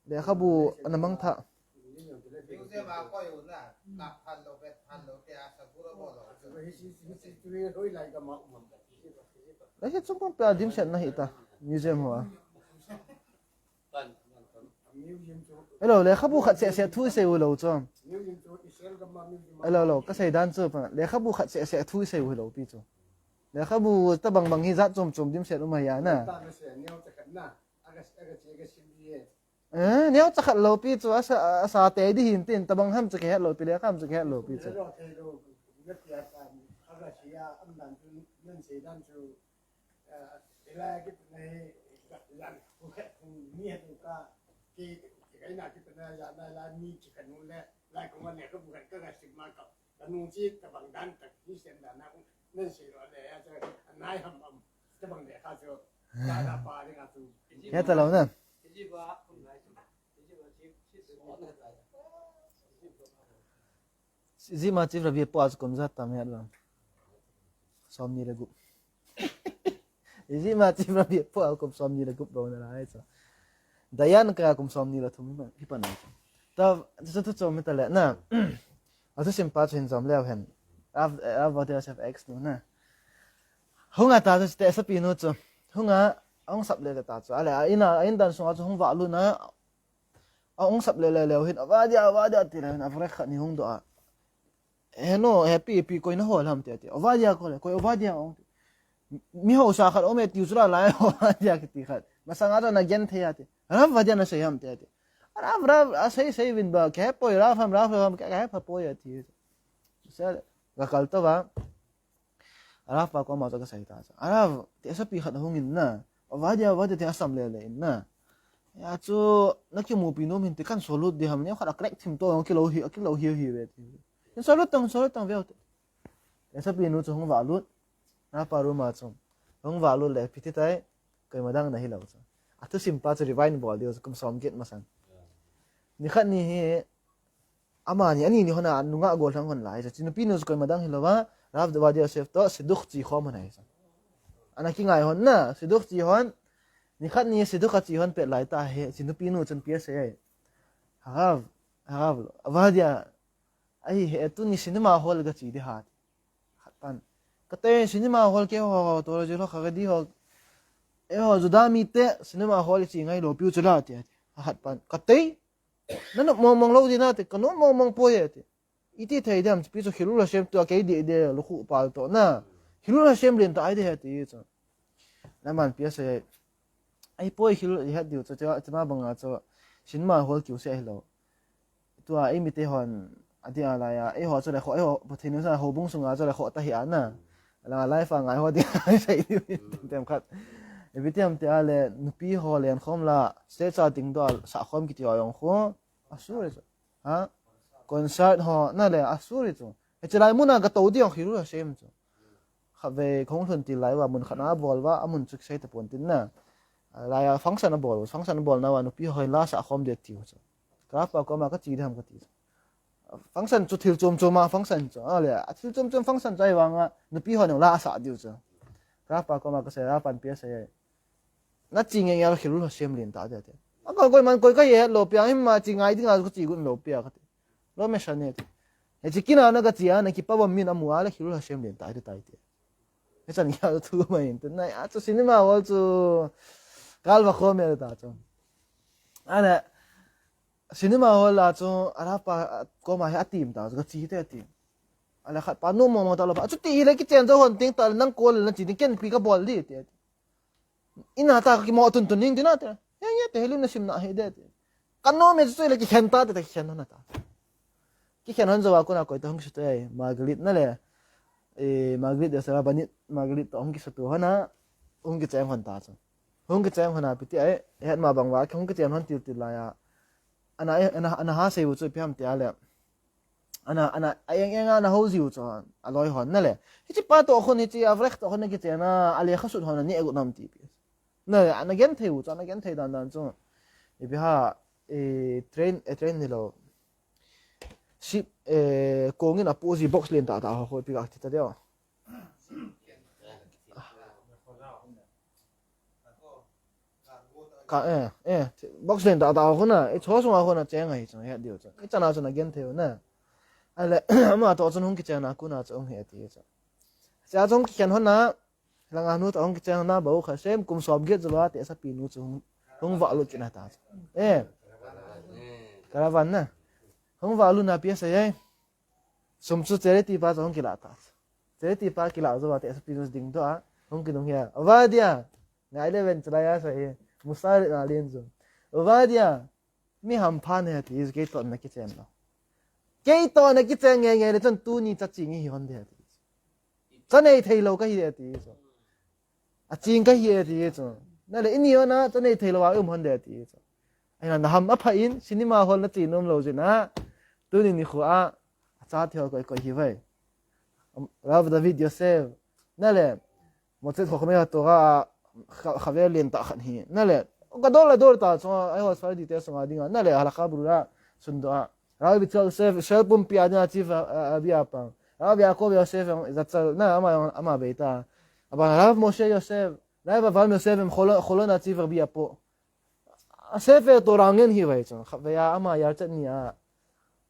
Lekhabu ana mang tha. Museum a koi u na, kap phat lou, vet phat lou, tia sa gu lou, bol lou. Leiset chung pumpi a dimset na hi ta. Museum ho a. Hello, lekhabu khat seh seh thu isei u lou chu. Hello, hello, kasei dan chu pa. Lekhabu khat seh seh thu isei u lou pi chu. Lekhabu tabang bang hi jat chom chom dimset um ahi a na. Eh, neo cha khat lou pi chu, asa, asa te di hin tin, tabang ham chu kihet lou pi, lekha ham chu kihet lou pi chu. Heta lou na. Ijeh ma Chief Ravi po a chu kum jat tam het vang. Somni le gup. Ijeh ma Chief Ravi po a kum somni le gup bou na lai chu. Dayan ka kum somni le thum hi pan chu. Ta, chu thu chom ta le na. A thusim pa chu hin jom leu hen. Av, av, what else have X nu na. Hung a ta chu te sapi nu chu. Hung a, hung sap le ta chu. Ale, a in a, a in dan sung a chu hung vah lut na. A hung sap le le leu hin, Obadia, Obadia, ti le hin, a vare khat ni hung doh a. He no, he pi, pi, koi na hol ham ti, ti. Obadia ko le, koi Obadia hung ti. Mi hausa khat um e tiu chu la lai, Obadia kiti khat. Masang a chu na gen thei a ti. Rav Obadia na sei ham ti, ti. Rav, Rav, a sei, sei vin ba, ke poi, Rav ham, Rav ham, ke, ke pha poi a ti. Sa, ga kal to va. Rav pa koma chu kasei ta chu. Rav, te sapi khat hung in na. Obadia, Obadia te asam le le in na. Ya chu, na kimupi nom hin te kan solut di ham ne, khat a crack thim to, kilou hi, kilou hi hi ve ti. In solut tang, solut tang ve te. Te sapi nu chu hung vah lut. Rav pa room a chu. Hung vah lut le, ipi ti tai, koima dang na hi lou chu. A thusim pa chu rewind bol diu chu, kum som get masang. Ni khat ni hi, Amani, ani ni hon a nungah gollhang hon lai. Chu nupi nu chu koima dang hilou va, Rav Obadia Yosef to, shidduch chi khom hon ahi. Ana kingai hon na, shidduch chi hon, ni khat ni shidduch a chi hon pet lai ta hi, chu nupi nu chun pi asei. Rav, Rav, Obadia, ahi he, tuni cinema hall ga chi di ha. Khat pan. Kate cinema hall ke ho, to ji lo kha di ho. E ho, Juda mite, cinema hall chi ngai lou piu chu la ti. Khat pan. Kate, Na nop mong mong lou di na te, ka nop mong mong poi e te. Iti thei dem, pi chu Chillul Hashem tua kei di de, lukhu pal to na. Chillul Hashem len ta ai de he ti chu. Na man pi asei. Ai poi Chillul i het diu chu, chu, chu ma banga chu. Cinema hall kiu se hilou. Tua ei mite hon, a di a lai a, ei ho chu le kho, ei ho, Pathen nu sa houbung sunga chu le kho ta hi a na. La life a ngai ho di, sei diu, tem khat. Ipi ti ham ti a le, nupi ho len khom la, stage a ding doh a, sa khom kiti ho jong khu. Asur e chu. Ha? Concert ho, na le, asur e chu. Hiche lai mun a ga tou ding jong Chillul Hashem chu. Khatvei kahung lhun til lai uva, mun khat na abol uva, amun chu kisei tapon tin na. Lai a function abol, function abol na uva, nupi ho la sa khom de tiu chu. Ka pa koma ka chi dam ka ti chu. Function chu thil chom chom a function chu. A le, a thil chom chom function chu ahivanga, nupi ho nung la sa diu chu. Ka pa koma ka sei, Rav pan pi asei. Na chi nge nge Chillul Hashem len ta de te. A ko koi man koi ka ye lo pia, him ma chi ngai ding a ko chi gun lo pia ka te. Lo me sa ne te. He chi kina na ka chi a, na ki pa bam min amu a le Chillul Hashem len ta de tai te. He chan ya thu mai te. Na a chu cinema hall chu kal va kho me ta chu. A le, Cinema hall a chu a Rav pa, a, koma hi atim ta, chu kache te ati. Ale khat pa nom mong mong ta lou pa. Chuti hile kichen jou hon ting ta, nang call le nache ding, ken ipi kabol ding ti. Ina ta kimo tun tun ning ti na te. Ye ye te helu na sim na he de ti. Kanom e chu le kikhen ta te, kikhen hon ta. Kikhen hon jou a kona koi ta hung kisuto e, Margaret na le. E, Margaret de sara bani, Margaret to hung kisuto hon a, hung kicheng hon ta chu. Hung kicheng hon a piti ai, het ma bang va, hung kicheng hon til til lai a. Ana, ana, ana ha sei u chu ipi ham ti a le. Ana, ana, a eng eng ana ho jiu chu, a loi hon na le. Hiche pa to khun hiche, a vrek to khun kicheng a, a lekha sut hon a ni egu nam ti pi. Na le, ana gen thei u chu, ana gen thei dan dan chu. Ipi ha, e, train, e, train ni lou. Ship, e, kong in a pu ji box len ta ta ho, ho, ipi ga ti ta deo. Ka, eh, eh, box len ta ta ho na, e, cho sung a ho na cheng a hi chu, he diu chu. I chana chu na gen thei u na. Ale, ama to chun hung kicheng na kuna chu hung he ti chu. Cha chung kikhen hon a, langa nu to hung kicheng na bou kha sem kum som get chu ba te sa pi nu chu hung, hung va lut kina ta chu. Eh. Caravan na. Hung va lut na pi sa ye. Sum chu charity pa chu hung kila ta. Charity pa kila chu ba te sa pi nu ding to a. Hung kinung hia. Ava dia. Ngai le ven chalai a sa e. Musari na lin chu. Ava dia. Mi hampha ne ti, kei to na kichen lou. Kei to na kichen nge nge le chun tuni cha ching hi hon de ti. Cha nei thei lou ka hi de ti chu. A ching ka hi e ti chu. Na le ini hon a cha nei thei lou a um hon de ti chu. Ai na ham a pha in cinema hall na che nom lou jin a. Tuni nikho a, a cha thei koi koi hi vai. Rav David Yosef. Na le. Moses Chochmei HaTorah a, kha, khavel len ta khat hi. Na le, gadol gadol ta chunga, ai hol Sephardi te sunga dinga. Na le, Halakha Brura, sundoh a. Rav Yitzchak Yosef, Israel pumpi a dinga chief a, a, a bia pang. Rav Yaakov Yosef, Zatzal, na, ama, ama bei ta. Aba, Rav Moshe Yosef, Rav Avraham Yosef, em Cholon, Cholon a chief a bia po. A Sefer Torah ngen hi vai chun, khatvei a ama yahrzeit ni a,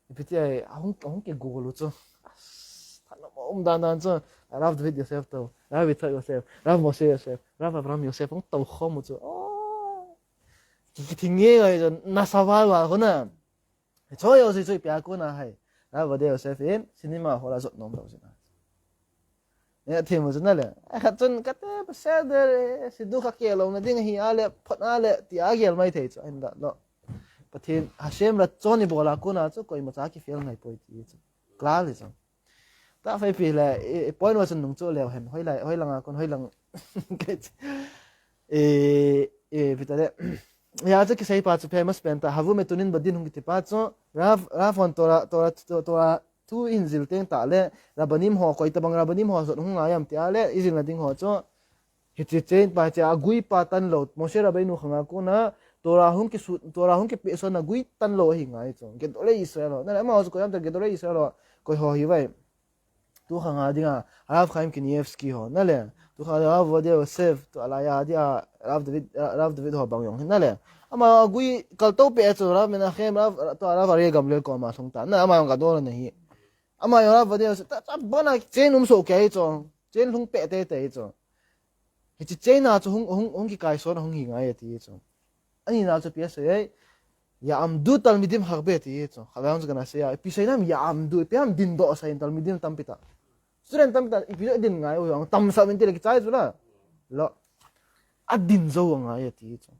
ipi ti ai, a hung, a hung kigol u chu. As, thanom um dan dan chu, Rav David Yosef to, Rav Yitzchak Yosef, Rav Moshe Yosef, Rav Avraham Yosef, hung to khom u chu. Oh. Ki, kithing nge ngai chu, nasa val val khu na. Choi Yosef chu ipi a kona hai. Rav Ovadia Yosef in, cinema hall a jot nom lou jin a. Nia thim u chu na le. Ai khat chun kate pasal de, sidu kha ke lou na ding hi a le, phot a le, ti a gel mai thei chu, ahin da lou. Pathen, Hashem ratzon ibol a kona chu, koima cha kifel ngai poi ti chu. Klar le chu. Ta fai pi le, e, e, point wa chun nung chu leu hen, hoi lai, hoi langa kon, hoi lang. E, e, pi ta le. Ya chu kisei pa chu famous pen ta, Havu Metunin Badin hung kiti pa chu, Rav, Rav hon Torah, Torah, Torah, Torah thu in jil teng ta le, Rabbanim ho, koi tabang Rabbanim ho jot hung ngai am ti a le, i jil na ding ho chu, hiche chain pa che a gui pa tan lou, Moshe Rabbeinu khanga kona, Torah hung kisu, Torah hung kipehsot na gui tan lou hi ngai chu, Gedolei Israel ho. Na le, ama ho chu koi am ta Gedolei Israel ho, koi ho hi vai. Tu khanga dinga, Rav Chaim Kanievsky ho, na le. Tu khanga Rav Ovadia Yosef, tu alai a dia, Rav David, Rav David ho bang jong, na le. Ama gui kal to pe chu, Rav Menachem, Rav, tu Rav Aryeh Gamliel koma lhung ta. Na ama jong gadol na hi. Ama jong Rav Ovadia Yosef, ta, ta bona chain um so ke hi chu. Chain lhung pe te te hi chu. Hiche chain a chu hung, hung, hung kikai son hung hi ngai ti hi chu. Ani na chu pi a sei, Ya'amdu Talmidim Harbe ti chu. Khalang chu kana sei a. Ipi sei nam Ya'amdu, ipi ham din doh sa in Talmidim tampi ta. Student tampi ta, ipi din ngai u jong, tam sa min ti le kichai chu la. Lo. A din jou ngai ti chu.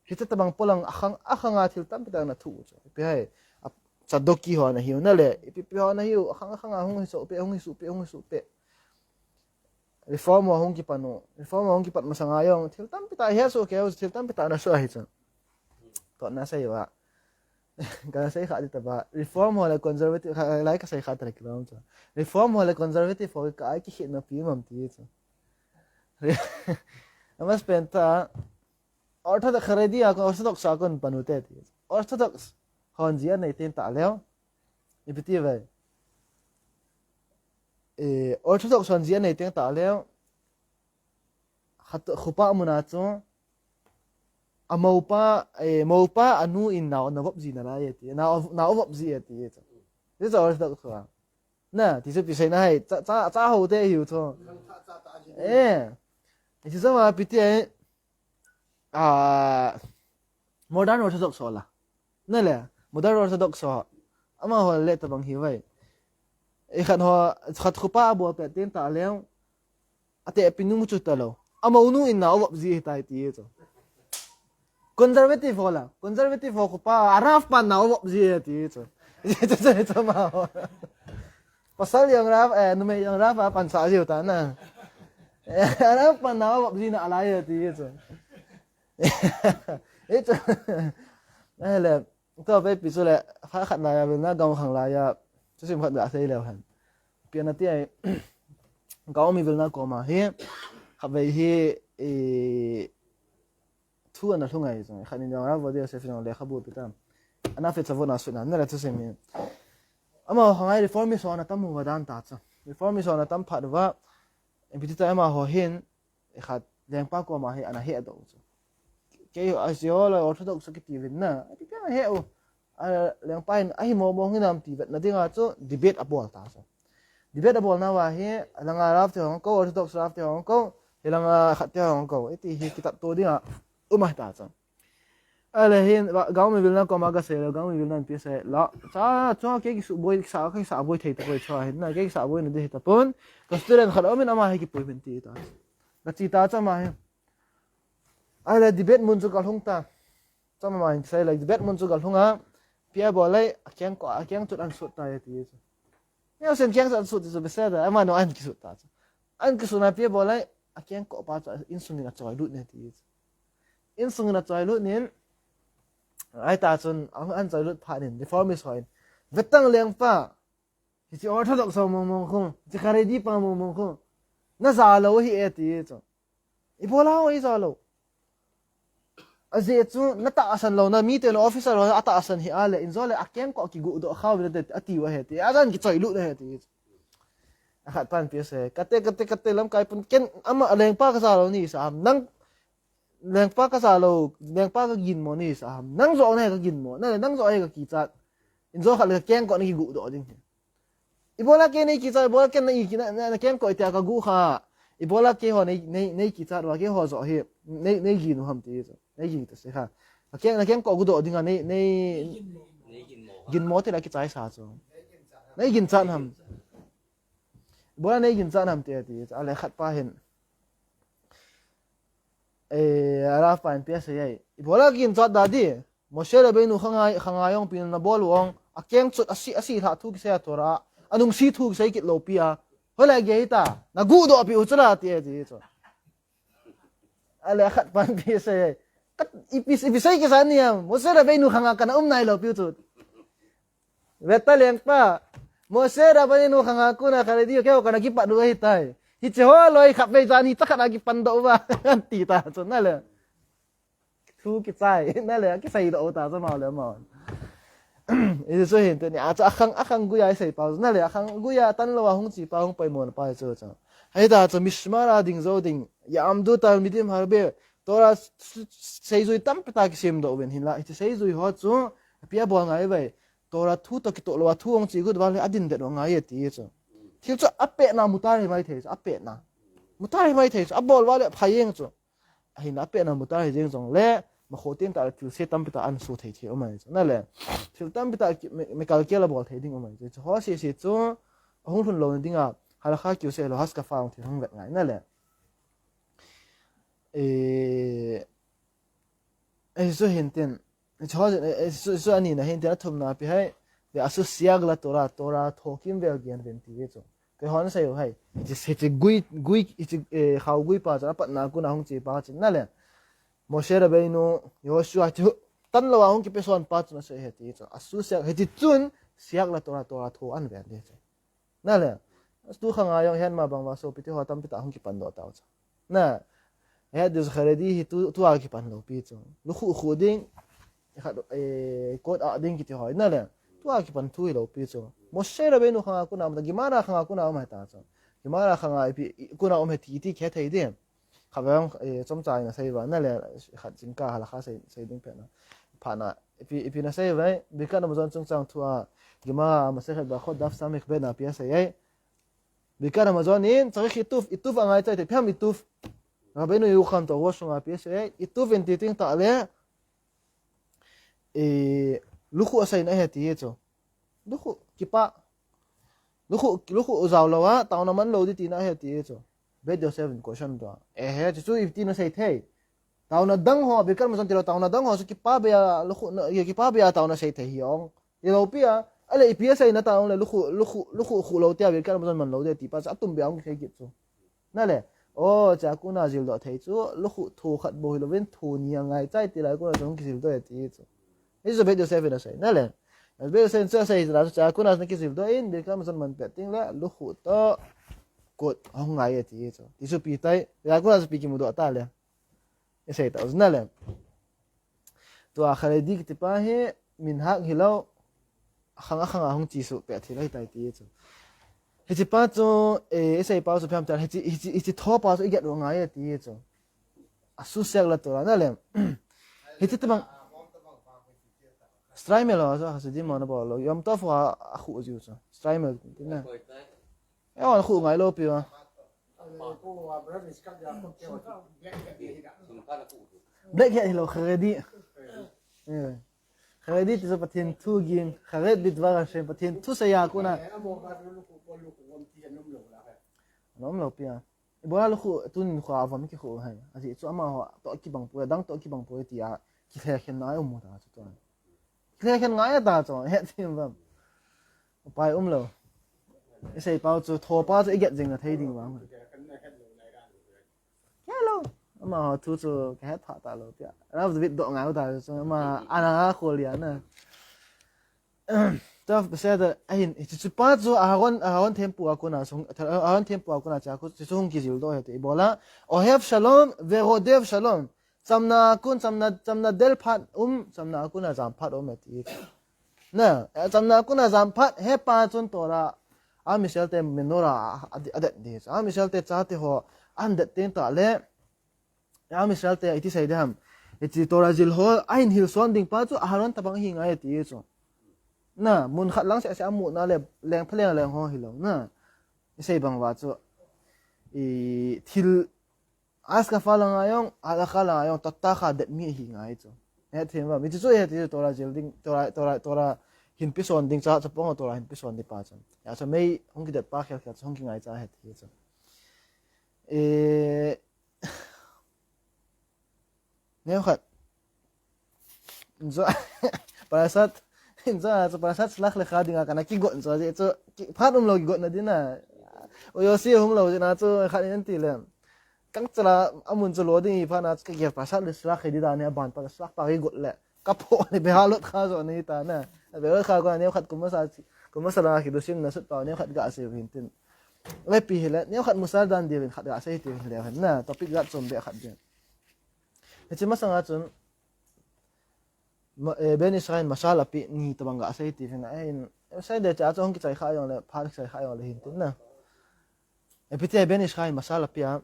Hiche tabang polang akhang, akhang a thil tampi ta na thu chu. Ipi hai, a, Tzadoki ho na hiu na le. Ipi pi ho na hiu, akhang, akhang a hung hi so pe, hung hi so pe, hung hi so pe. Reform ho hung kipan u. Reform ho hung kipat masanga jong. Thil tampi ta hi a so ke, thil tampi ta na so hi chu. Ko na sei va. Ka sei kha di ta ba. Reform ho le conservative, kha, lai ka sei kha ta le kilom chu. Reform ho le conservative ho ka ai kikhen na pi mam ti chu. Ama spend ta. Orthodox Haredi a kon, Orthodox a kon pan u te ti. Orthodox hon ji a nei teng ta leo. Ipi ti ve. E, Orthodox hon ji a nei teng ta leo. Khat, khupa muna chu. A mopa, e, mopa a nu in nao na vop ji na lai e ti. Nao, nao vop ji e ti. Ti chu Orthodox a. Na, ti chu pi sei na hai. Cha, cha, cha ho te hiu chu. E. Ti chu ma pi ti e. A, modern Orthodox ho la. Na le, Modern Orthodox ho. Amaho le tabang hi vai. Ikhat ho, khat khopa abol pet tin taleng. Atehpi nu chu talou. Amounu in na avop ji ahitai ti chu. Conservative ho la. Conservative ho khopa, a Rav pan na avop ji ahi ti chu. Chu, chu, chu, amaho. Pasal jong Rav, eh, numei jong Rav a pansah jiu ta na. Eh, a Rav pan na avop ji na alai ahi ti chu. Hichu. Ahile, tua veipi chule, kha khat laiya Vilna Gaon khang laiya, thusim khat gasei leu hen. Ipi ana ti ai, Gaon mi Vilna koma hi, khatvei hi, eh, thu ana lhung ahi chu. Khat nin jong Rav Ovadia Yosef jong lekhabu pe tam. Ana fe chavona sutna, nale thusim hi. Amaho khang a reformist ho ana tam uva dan ta chu. Reformist ho ana tam phat uva, ipi ti ta amaho hin, ikhat lengpa koma hi ana hehdoh u chu. Kei, a, hiche ho la Orthodox kiti uvin na, ati pia ana heh u. A, lengpa hin ahi mo mo hinam ti vetna dinga chu debate abol ta chu. Debate abolna uva hi, langa Rav te hung kou, Orthodox Rav te hung kou, hilanga khat te hung kou. Iti hi kitatto dinga um ahi ta chu. Ahile hin, va, Gaon mi Vilna koma gasei leu, Gaon mi Vilna in ipi asei la, cha, cha, kei kisuboi, kisa, kisa boi thei tapoi cha hin, na, kei kisa boi na ding ahi tapon, ka student khat aumin ama hi kipui uvin ti ta. Gache ta chu ama hi. Ahile debate mun chu galhung ta. Chu ama hin kisei le, debate mun chu galhung a, ipi abol le, akeng ko, akeng chut ana sut tai ati chu. Neo sen keng chut ana sut ti chu, beseda, amanu ana kisut ta chu. Ana kisutna ipi abol le, akeng ko pa chu, insungin achoilut ne ti chu. Insungin achoilut nin, ahi ta chun, ana, ana choilut phat nin, reformist hon. Vetang lengpa, hiche Orthodox ho mong mong khu, hiche Haredi pa mong mong khu. Na ja lou ahi e ti chu. Ibola ho i ja lou. Ajeh chu, na tahsan louna, miten officer ho atahsan hih a le, injo le akeng ko kiguhdoh khah uvin ati u ahi ti. Ajan kichoilut ahi ti. Akhat pan ipi asei, kate, kate, kate lamkai pun ken ama lengpa ka ja lou nasa ham. Nang lengpa ka ja lou, lengpa ka ginmo nasa ham. Nang joh nahi ka ginmo, na le nang joh ahi ka kichat. Injo khat le keng ko na kiguhdoh ding hi. Ibola kei nei kichat, ibola kei nei ki-, na, na, na keng ko itia ka guh kha. Ibola keiho nei, nei, nei kichat uva keiho joh hi, nei, nei gin u ham ti chu. Nei gin ta se kha. Na keng, na keng ko guhdoh dinga nei, nei ginmo ti la kichaisa chu. Nei ginchat ham. Ibola nei ginchat ham ti, ti chu. Ahile khat pa hin. Eh, a Rav pa in ipi asei ai. Ibola ginchat da di. Moshe Rabbeinu khanga, khanga jong ipi na bol u ong. Akeng chut asi, asi lha thu kisei a Torah. Anungsi thu kisei kit lou pi a. Hoilai gei ta. Na guhdoh pi u chu la ti e ti chu. Ahile akhat pan ipi asei ai. Kat ipi, ipi sei kisa ni am. Moshe Rabbeinu khanga kana um nai lou pi u chu. Veta lengpa. Moshe Rabbeinu khanga kona Haredi ho keiho kana kipat u ahitai. Hiche ho loi khatvei jan hi cha khat a kipan doh uva. Ti ta chu na le. Thu kichai. Na le, kisei doh u ta chu mau le mau. Hichu hin tuni a chu akhang, akhang guia isei pau. Na le, akhang guia tan lou a hung che pa hung poimo na pa chu chu. Ahi ta chu mishmar a ding jou ding. Ya'amdu talmidim harbe. Torah s-, s-, seijui tampi ta kisem doh uvin hinla. Hiche seijui ho chu, ipi abol ngai uve. Torah thu toh kitoh lou a thu hung che got uva le adin det u angai e ti chu. Thil chu apetna mutar hi mai thei chu, apetna. Mutar hi mai thei chu, abol uva le pha jeng chu. Ahin apetna mutar hi jeng jong le, makho teng tah le thil se tampi ta ana so thei thei um ahi chu. Na le, thil tampi ta ki-, me-, mekalkel abol thei ding um ahi chu. Chu ho sese chu, ahung lhun louna dinga, halakha kiu se lo, haskapha hung thil hung vet ngai na le. Eh, eh, chu hin tin, chu, eh, eh, chu, chu ani na hin tin, athumna ipi ham, ve asu siag la Torah, Torah thokim vel gen uvin ti ve chu. Keiho na sei u hai, hiche, hiche gui, gui, hiche, eh, khao gui pa chu, apatna kona hung che pa chu, na le. Moshe Rabbeinu, Yoshua chu, tan lou a hung kipe son pa chu na sei ahi ti chu. Asu siag, hiche chun, siag la Torah, Torah tho ana vel ding chu. Na le, tu khang a jong hin ama bang uva sopi te ho tampi ta hung kipan doh tau chu. Na, he, this Haredi hi tu, tua kipan lou pi chu. Lukhuh khuh ding, khat, eh, kot a ding kiti ho, na le. Tua kipan thu hi lou pi chu. Moshe Rabbeinu khang a kona um ta, Gemara khang a kona um ahi ta chu. Gemara khang a ipi, i, kona um ahi ti, ti khe thei ding. Kha vang, eh, chomcha in asei uva, na le, khat jingkah halakha sei, sei ding pet na. Phat na, ipi, ipi na sei uve, Birkat Hamazon chungchang thu a, Gemara, Masechet Berachot, daf samekh bet na ipi asei e. Birkat Hamazon in, צריך עיטוף, עיטוף angai chai te, ipi ham עיטוף. Rabbeinu Yochanan toh, ho sunga ipi asei e, עיטוף in ti ting tah le, eh, Lukhuh asei na ahi ti chu. Lukhuh, kipah. Lukhuh, lukhuh jao lou a, taona man lou ding tina ahi ti chu. Beit Yosef in question to. Eh, he, chu chu iti na sei thei. Taona dang ho, Birkat Hamazon tilou, taona dang ho, chu kipah beh a, lukhuh na, kipah beh a taona sei thei hi ong. Ilou pi a, ale ipi asei na taona le lukhuh, lukhuh, lukhuh khuh lou tia Birkat Hamazon man lou ding ti pa, chu atum beh a ong sei kit chu. Na le, o, cha kuna jildoh thei chu, lukhuh thu khat bou hilouvin, thu ni angai chai ti lai kuna chu hung kijildoh e ti chu. Hichu Beit Yosef in asei, na le. Beit Yosef in chu asei chu, cha kuna chu na kijildoh in, Birkat Hamazon man pet ding le, lukhuh toh, kut hung ngai e ti chu. Ti chu ipi tai, cha kuna chu ipi kimudoh ta le. Isei ta, na le. Tua Haredi kiti pa hi, minhag hilou, akhang akhang a hung chesuh pet thei lai tai ti chu. Hiche pa chu, eh, isei pa chu phiam ta, hiche, hiche, hiche tho pa chu iget u ngai e ti chu. Asu sek la tua, na le. Hiche tabang, Shtreimel ho, so, Hasidim ho na bol lou. Yom Tov ho a, akhuh jiu chu. Shtreimel, ti na. Eh, akhuh ngai lou pi a. Blackhead hilou, Haredi. Eh. Haredi ti chu Pathen thu ging, Hared Lidvar Hashem, Pathen thu seiya kuna. Nom lou pi a. Ibola lukhuh, tunin khuh a vom kikhuh hai. Ajeh chu amaho toh kibang poi, adang toh kibang poi tia, kilhekhen na um ta chu tuan. Kilhekhen ngai ta chu, het thim vam. Pai um lou. Isei pau chu, tho pa chu iget jing na thei ding vang. Hello. Amaho thu chu kahet pha talou tia. Rav David doh ngai u ta chu, ama ana khol lia na. Taf beseda ahin, hiche chu pa chu Aharon, Aharon thempu a kona sung, Aharon thempu a kona cha khu, chu hung kijildoh e ti. Ibola, Ohev Shalom, Verodev Shalom. Chamna a kon, chamna, chamna del phat um, chamna a kona jam phat um e ti. Na, eh, chamna a kona jam phat, he pa chun Torah, Am Yisrael te menorah a, a, adet ding. Am Yisrael te chate ho, ahin det teng tah le, Am Yisrael te iti sei ding ham. Hiche Torah jil ho, ahin hilson ding pa chu Aharon tabang hi ngai ti chu. Na, mun khat lang seh seh amu na le, leng pha leng leng ho hilou. Na, isei bang uva chu. I thil Haskafah la ngai jong, Halakha la ngai jong, toh tah kha det mi hi ngai chu. He thim va, mi chu chu he ti chu Torah jil ding, Torah, Torah, Torah hin pison ding cha, chapang Torah hin pison ding pa chu. Ya chu mei, hung kidet pa khel khel chu, hung kingai cha he ti chu. E, Neo khat. Inzo, parashat, inzo, chu parashat Shlach Lecha dinga kana kigot inzo, chu, ki, phat umlou kigot na dina. O Yosi hung lou dina, chu khat in ti le. Kang chala, amun chu lo ding hi phat na, chu kigel parashat Shlach Lecha di da ni aban pa Shlach pa kigot le. Ka pho ni behalot kha zo ni ta na. Behalot kha ko neo khat kum masa, kum masa la kidusim na sut pa neo khat ga se hin tin. Ngai pi hi le, neo khat musar dan di hin khat ga se ti hin le hin na, topic ga chom be khat din. Hiche masanga chun, ma, eh, Ben Ish Chai in mashal apeh ni tabang ga sei ti vin, eh, in, sei de cha chu hung kichai kha jong le, phat kichai kha jong le hin tin na. Eh, ipi ti Ben Ish Chai in mashal apeh a.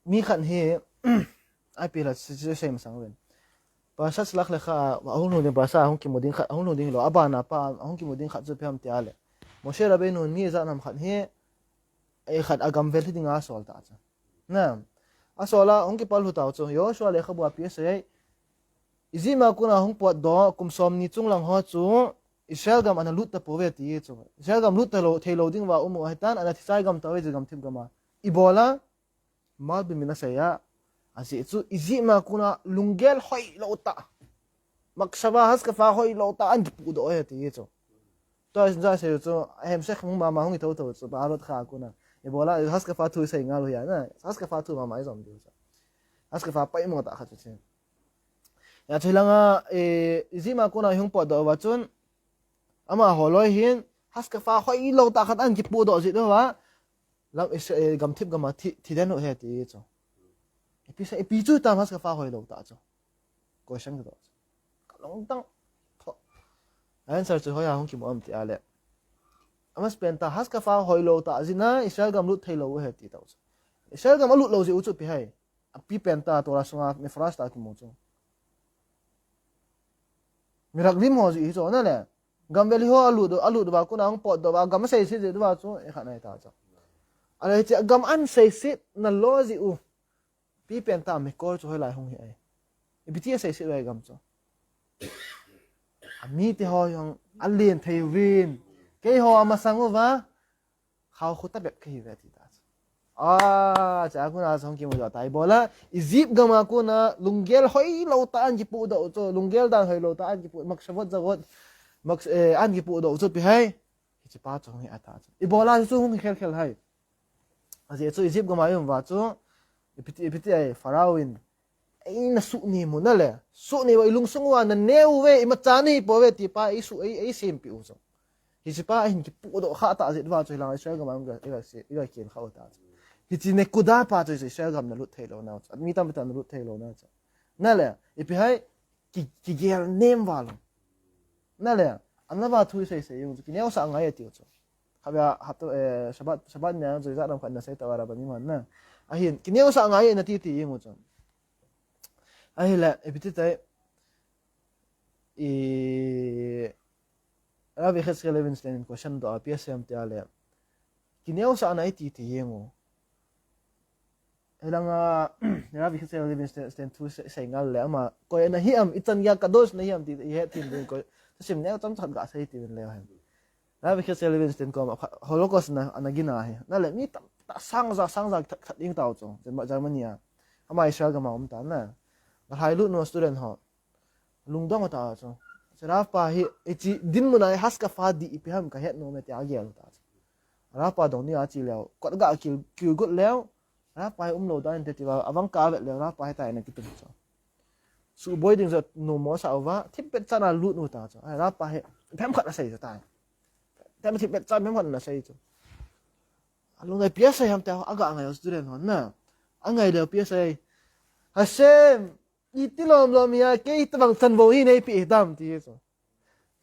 Mi khat hi, ipi la si, si, sei masang uvin. Parashat Shlach Lecha, ahung lhung ding parashat, ahung kimu ding khat, ahung lhung ding lou, abana pa, ahung kimu ding khat chu ipi ham ti a le. Moshe Rabbeinu in mi ijat ham khat hi, eh, khat agam vel hi dinga asol ta chu. Na, asol a, hung kipal hu tau chu, Yoshua lekhabu a ipi asei, Egypt a kona hung potdoh, kum som ni chung lang ho chu, Israel gam ana lut ta pouve ti chu. Israel gam lut ta lou, thei lou ding uva um u ahitan, ana thichai gam tauve chu gamthip gam a. Ibola, Malbim in asei a, ajeh chu, Egypt a kona lunggel hoilou tah. Machshava, haskafah hoilou tah, ahin kipohdoh e ti chu. Tua, tua sei chu, Hemshech hung mama hung hi thotho chu, Behalot Cha kona. Ibola, haskafah thu sei ngal u hia na. Haskafah thu mama i jom diu chu. Haskafah poimo tah khat chu chu. Ya chu hilanga, eh, Egypt a kona hung potdoh uva chun, amaho loi hin, haskafah hoilou tah khat ahin kipohdoh jeh uva, lam, eh, gamthip gam a thi, thi den u ahi ti chu. Ipi sa, ipi chu tam haskafah hoilou tah chu. Question ka doh chu. Ka lungtang. Tho. Answer chu hoiya hung kimu am ti a le. Amasapen tah haskafah hoilou tah jeh a Israel gam lut thei lou u ahi ti tau chu. Israel gam alut lou jeh u chu ipi ham. Apipen tah Torah sunga mifrash tah kimu chu. Meraglim ho jeh hi chu na le. Gam vel hi ho alut, alut uva kona hung potdoh uva, gam aseiset jeh uva chu, eh, khat na hi ta chu. Ale hiche gam ahin seiset na lou jeh u. Apipen tah mekor chu hoilai hung hi ai. Ipi ti asei sih uve gam chu. Amite ho jong alen thei uvin. Keiho amasang uva, khao khu tabep kahi uve ati ta chu. A, cha kuna jong kimu jo tai bola. Egypt gam a kuna lunggel hoilou tah a ana kipudoh chu. Lunggel dan hoilou tah a ana kipu, makshavot zavot. Maks, eh, ana kipudoh chu ipi ham. Hiche pa chu hung hi ata chu. Ibola chu hung hi khel khel ham. Ajeh chu Egypt gam a i um uva chu. Ipi ti, ipi ti ahi Pharaoh in. Ei nasuhnem u nale. Suhnem uva ilungsung uva naneo uve, imacha nahi pouve ti pa ei su, ei, ei sempeh u chu. Hiche pa ahin kipudoh kha ta jeh uva chu hilang Israel gam a i ga, i ga ken kha u ta chu. Hiche nekuda pa chu Israel gam nalut thei lou na chu. Mi tampi tah nalut thei lou na chu. Nale, ipi ham ki, kigel nem uva lou. Nale, ana va thu sei sei jong chu, kineosah ngai ati u chu. Khatvei a, hapta, eh, Shabbat, Shabbat nia chu, ijat ham khat nasei tauva Rabbanim hon na. Ahin, kineosah ngai nati ti jong u chu. Ahile, ipi ti tai, i, Rav Yechiel Levinstein in question doh a, P S M tia le. Kineosah nai ti ti jong u. Hilanga, Rav Yechiel Levinstein thu sei, sei ngal le ama, koi ana hi am, ichan geiya kadosh ana hi am ti, ihet them ding koi. Sim neo chomcha khat gasei tin le hen. Rav Yechiel Levinstein koma, Holocaust na, ana gina hi. Nale, mi tam, ta sang ja, sang ja, that, that ding tau chu, Germany a. Ama Israel gam a um ta na. Ngalhai lut nu student ho. Lungdong ta chu. Rav pa hi, ichi dinmun a hi haskafa dih ipi ham kahet nom e tia agel ta chu. Rav pa dong ni a chi leu, kot ga kil, kil got leu, Rav pa hi umlou dan te tia, avang ka vet leu, Rav pa hi tai ana kitum chu. Suboi ding jong nom mo sa uva, thipbeh chan a lut u ta chu. Ai, Rav pa hi, phem khat asei chu tai. Phem thipbeh chan phem khat ana sei chu. Alung ngai P S A ham tia, aga ngai student hon na. Angai leu P S A. Hashem, iti lom lom hia, kei tabang chanvo hi neipe hitam ti chu.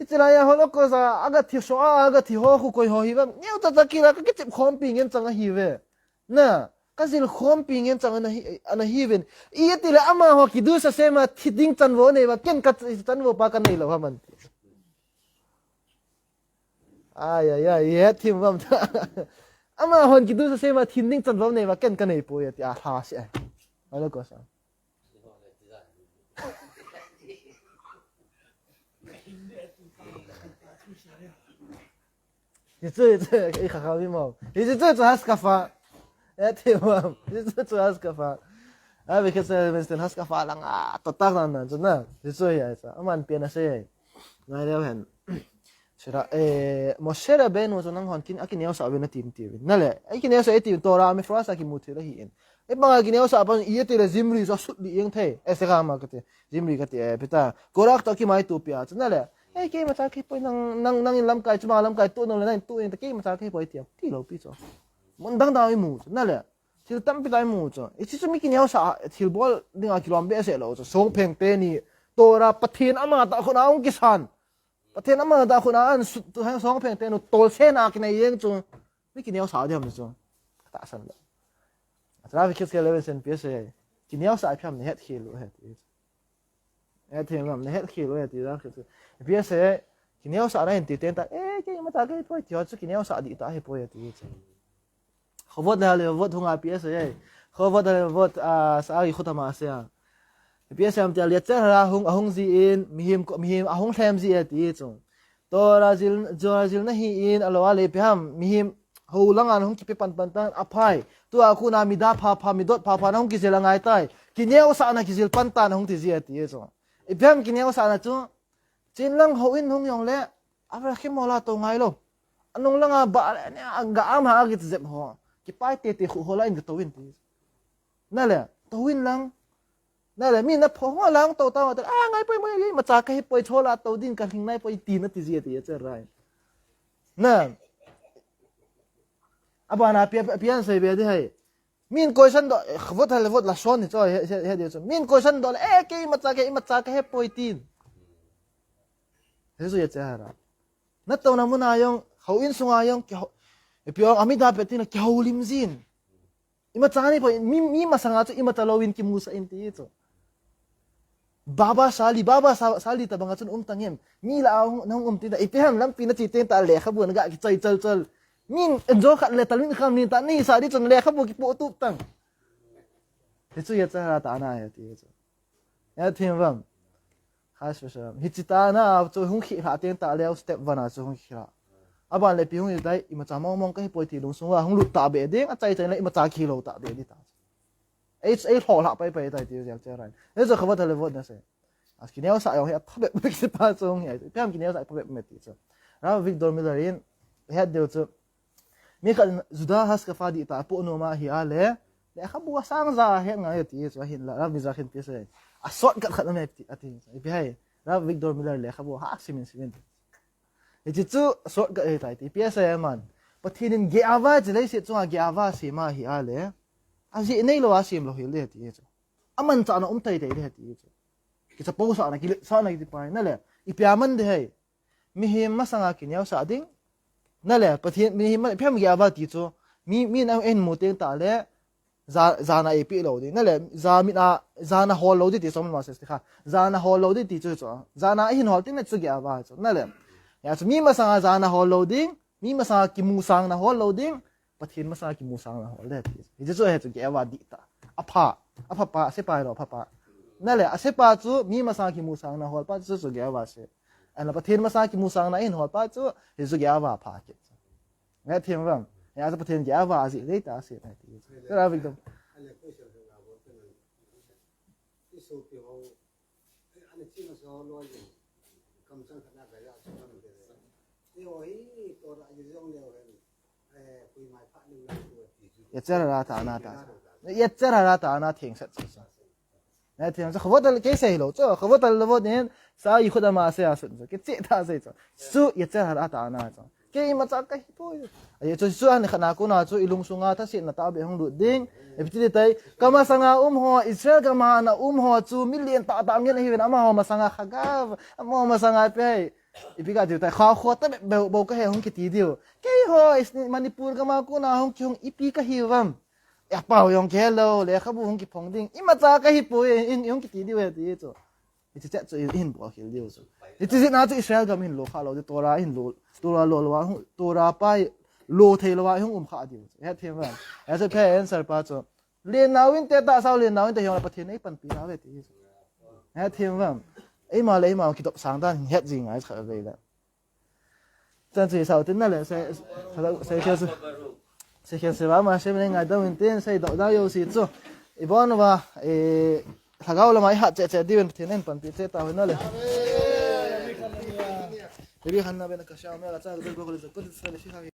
Itilai a Holocaust a, aga thi so a, aga thi ho khu koi ho hi vem. Neo ta ta kila ka kichep khompi ngen chang ahi ve. Na, ka jil khompi ngen chang ana hi, ana hi ven. Itile amaho kiddush Hashem a thi ding chanvo nei va, ken ka chanvo pa ka nei lou ham an ti. Ai, ai, ai, ye thim vam ta. Amahon kiddush Hashem a thi ding chanvo nei va, ken ka nei poi ati a lha si ai. Holocaust a. Hichu, hichu, i kha kha mi mo. Hichu, chu, chu haskafa. E, ti mo. Hichu, chu haskafa. A, because, eh, Winston haskafa lang, a, to tak nan nan, chu na. Hichu, ya, chu. Aman pen asei. Ngai leu hen. Sira, eh, Moshe Rabbeinu chu nanghon kin, akineosah uvin atin ti uvin. Nale, akineosah iti uvin, Torah Mephora sa kimu thei la hi in. Ibanga kineosah pan itile Zimri chu asut lih jeng thei. Ese kama kati. Zimri kati, eh, pita. Korach toh kimaitopi a chu nale. Eh, keimacha kahepoi nang, nang, nangin lamkai chu ma lamkai tu nang le nangin tu in ta keimacha kahepoi ti. Tilou pi chu. Mun dang dang imu chu nale. Thil tampi tah imu chu. Hichu mi kineosah, thilbol dinga kilom behseh lou chu. Songpheng teni. Torah Pathen amatah khut a hung kisan. Pathen amatah khut a ana sut tu hang Songpheng tenu tolsen a kinei jeng chu. Mi kineosah diham chu. Tahsan lou. Rav Yechiel Levinstein P S A. Kineosah ipi ham nahet khel u ahi ti. Nahet khel u ahi ti Rav Yechiel. P S A. Kineosah na in ti ten ta. Eh, keimacha kahepoi ti ho chu kineosah dih ta ahipoi ti chu. Chovot le Halevavot hung a P S A. Chovot le Halevavot, ah, Sha'arei Chut HaMa'aseh a. P S A am tia Yetzer Hara hung, ahung jin, mihem ko, mihem ahung lhem ji e ti chu. Torah jil, Torah jil nahi in, alou a le ipi ham, mihem hou langa nahung kipe pan pan tan, aphai. Tua kona midah pha pha, midot pha pha, nahung kijil angai tai. Kineosah na kijil pan tan, nahung ti ji e ti chu. Ipi ham kineosah na chu, Chin lang houin hung jong le, Avraham ho la tou ngai lou. Anung langa ba le, ne, aga am ha agi jep ho. Kipai tete khu ho la in ka tou in ti. Nale, tou in lang. Nale, mi na pho ho lang tou ta, a ngai poi mo, imacha kahepoi chu la tou din ka hing nai poi ti na ti ji ti che rai. Na. Abana pi, pi an sei be di hai. Min question doh, eh, Chovot Halevavot lashon hi chu, he, he, he, di chu. Min question doh le, eh, keimacha, keimacha kahepoi tin. He chu Yetzer Hara. Natouna muna jong, houin sunga jong, kihou, ipi jong, amidah pe tin, kihoulim jin. Imacha nahipoi, mi, mi masanga chu, imacha louvin kimusah in ti chu. Baba Sali, Baba Sa-, Sali tabanga chun um tang em. Mi la a hung, nahung um tin ta, ipi ham lampi nache ten ta lekhabu naga kichoi chol chol. Min enjo khat le talmid kham nin ta, nisa di chun lekhabu kipoh tup tang. Hichu Yetzer Hara tah na ahi ti chu. Ya thim vam. Khas special. Hichi ta na chu hung khi la teng ta leo step one a chu hung khi la. Aban le pi hung i dai imacha mong mong ka hi poi ti lungsunga hung lut ta be ding, achai chai le imacha khi lo ta be di ta. Ei, ei hlo la pai pai tai ti jeng che rai. Ei chu khavat le vot na se. As kineo sa yo he phabep me ki pa chu hung he. Piam kineo sa phabep me ti chu. Rav Victor Miller in he deu chu. Mi khat Judah Haskafah di ta po no ma hi a le. Le kha bu sang za he nga ti chu hin la Rav Mizrah hin ti se. A shortcut khat me ti ati. Ipi hai. Rav Victor Miller le kha bu ha simin simin. Hichi chu shortcut hi tai ti. Ipi asei man. Pathen in ge'ava chi leiset chunga ge'ava sema hi a le. Ajeh nei lo a sem lo hel de ti chu. Aman chana um tai tai de ti chu. Kichapo sa na kile sa na kiti pai na le. Ipi aman de hai. Mihem masanga kineo sa ding. Na le, Pathen mihem ma- phem ge'ava ti chu. Mi mi na en mu teng ta le. Za za na ipi lo ding. Na le, za mi na za na hol lo di ti som ma se kha. Za na hol lo di ti chu chu. Za na hin hol ting na chu ge'ava chu. Na le. Ya chu mi masanga za na hol lo ding. Mi masanga kimusang na hol lo ding. Pathen masanga kimusang na hol le ti. Hichu chu he chu ge'ava di ta. Apha. Apha pa, asepa lo apha pa. Na le, asepa chu mi masanga kimusang na hol pa chu chu ge'ava se. Ana Pathen masanga kimusang na hin hol pa chu, hichu ge'ava pha ki. Nge thim vam. Ya chu Pathen ge'ava ji le ta se na ti. Tera Victor. Yetzer hara ta na ta. Yetzer hara ta na theng sat chu. Na theng sa khavat al ke sei lo chu. Khavat al lo nin sa yi khut ama se a sun chu. Ke che ta sei chu. Su yetzer hara ta na chu. Ke imacha ka hi poi. Ai chu su an khana ko na chu ilungsunga thasetna ta be hung lut ding. Ipi ti tai. Ka masanga um ho Israel gam a na um ho chu mi lien tah tah ngen ahi ven amaho masanga khagav. Amaho masanga pe. Ipi ka diu tai kha kho ta be bo ka he hung kiti diu. Kei ho is Manipur gam a ko na hung ki hung ipi ka hi vam. Ya pau yong ke lo le kha bu hung ki phong ding. Imacha ka hi poi in hung kiti diu he ti chu. Hichi chet chu hin bol khel diu chu. Hichi jeh a chu Israel gam hin lo kha lo di Torah hin lo, Torah lo lo a hung, Torah pai lo thei lo a hung um kha diu chu. He thim vam. He chu phe answer pa chu. Len nau in te ta sao len nau in te hiong la Pathen ei panpi na ve ti chu. He thim vam. Eima le eima kidop sang dan het jing ngai kha ve le. Chan chu sao tin na le se se se se se se va ma se me ngai dau in tin se dau dau yo si chu. I bon va e lhagao lama i hat che che diu in Pathen in panpi che ta hoi na le. Ibi khan na be na ka sha me la cha ko ko ko ko se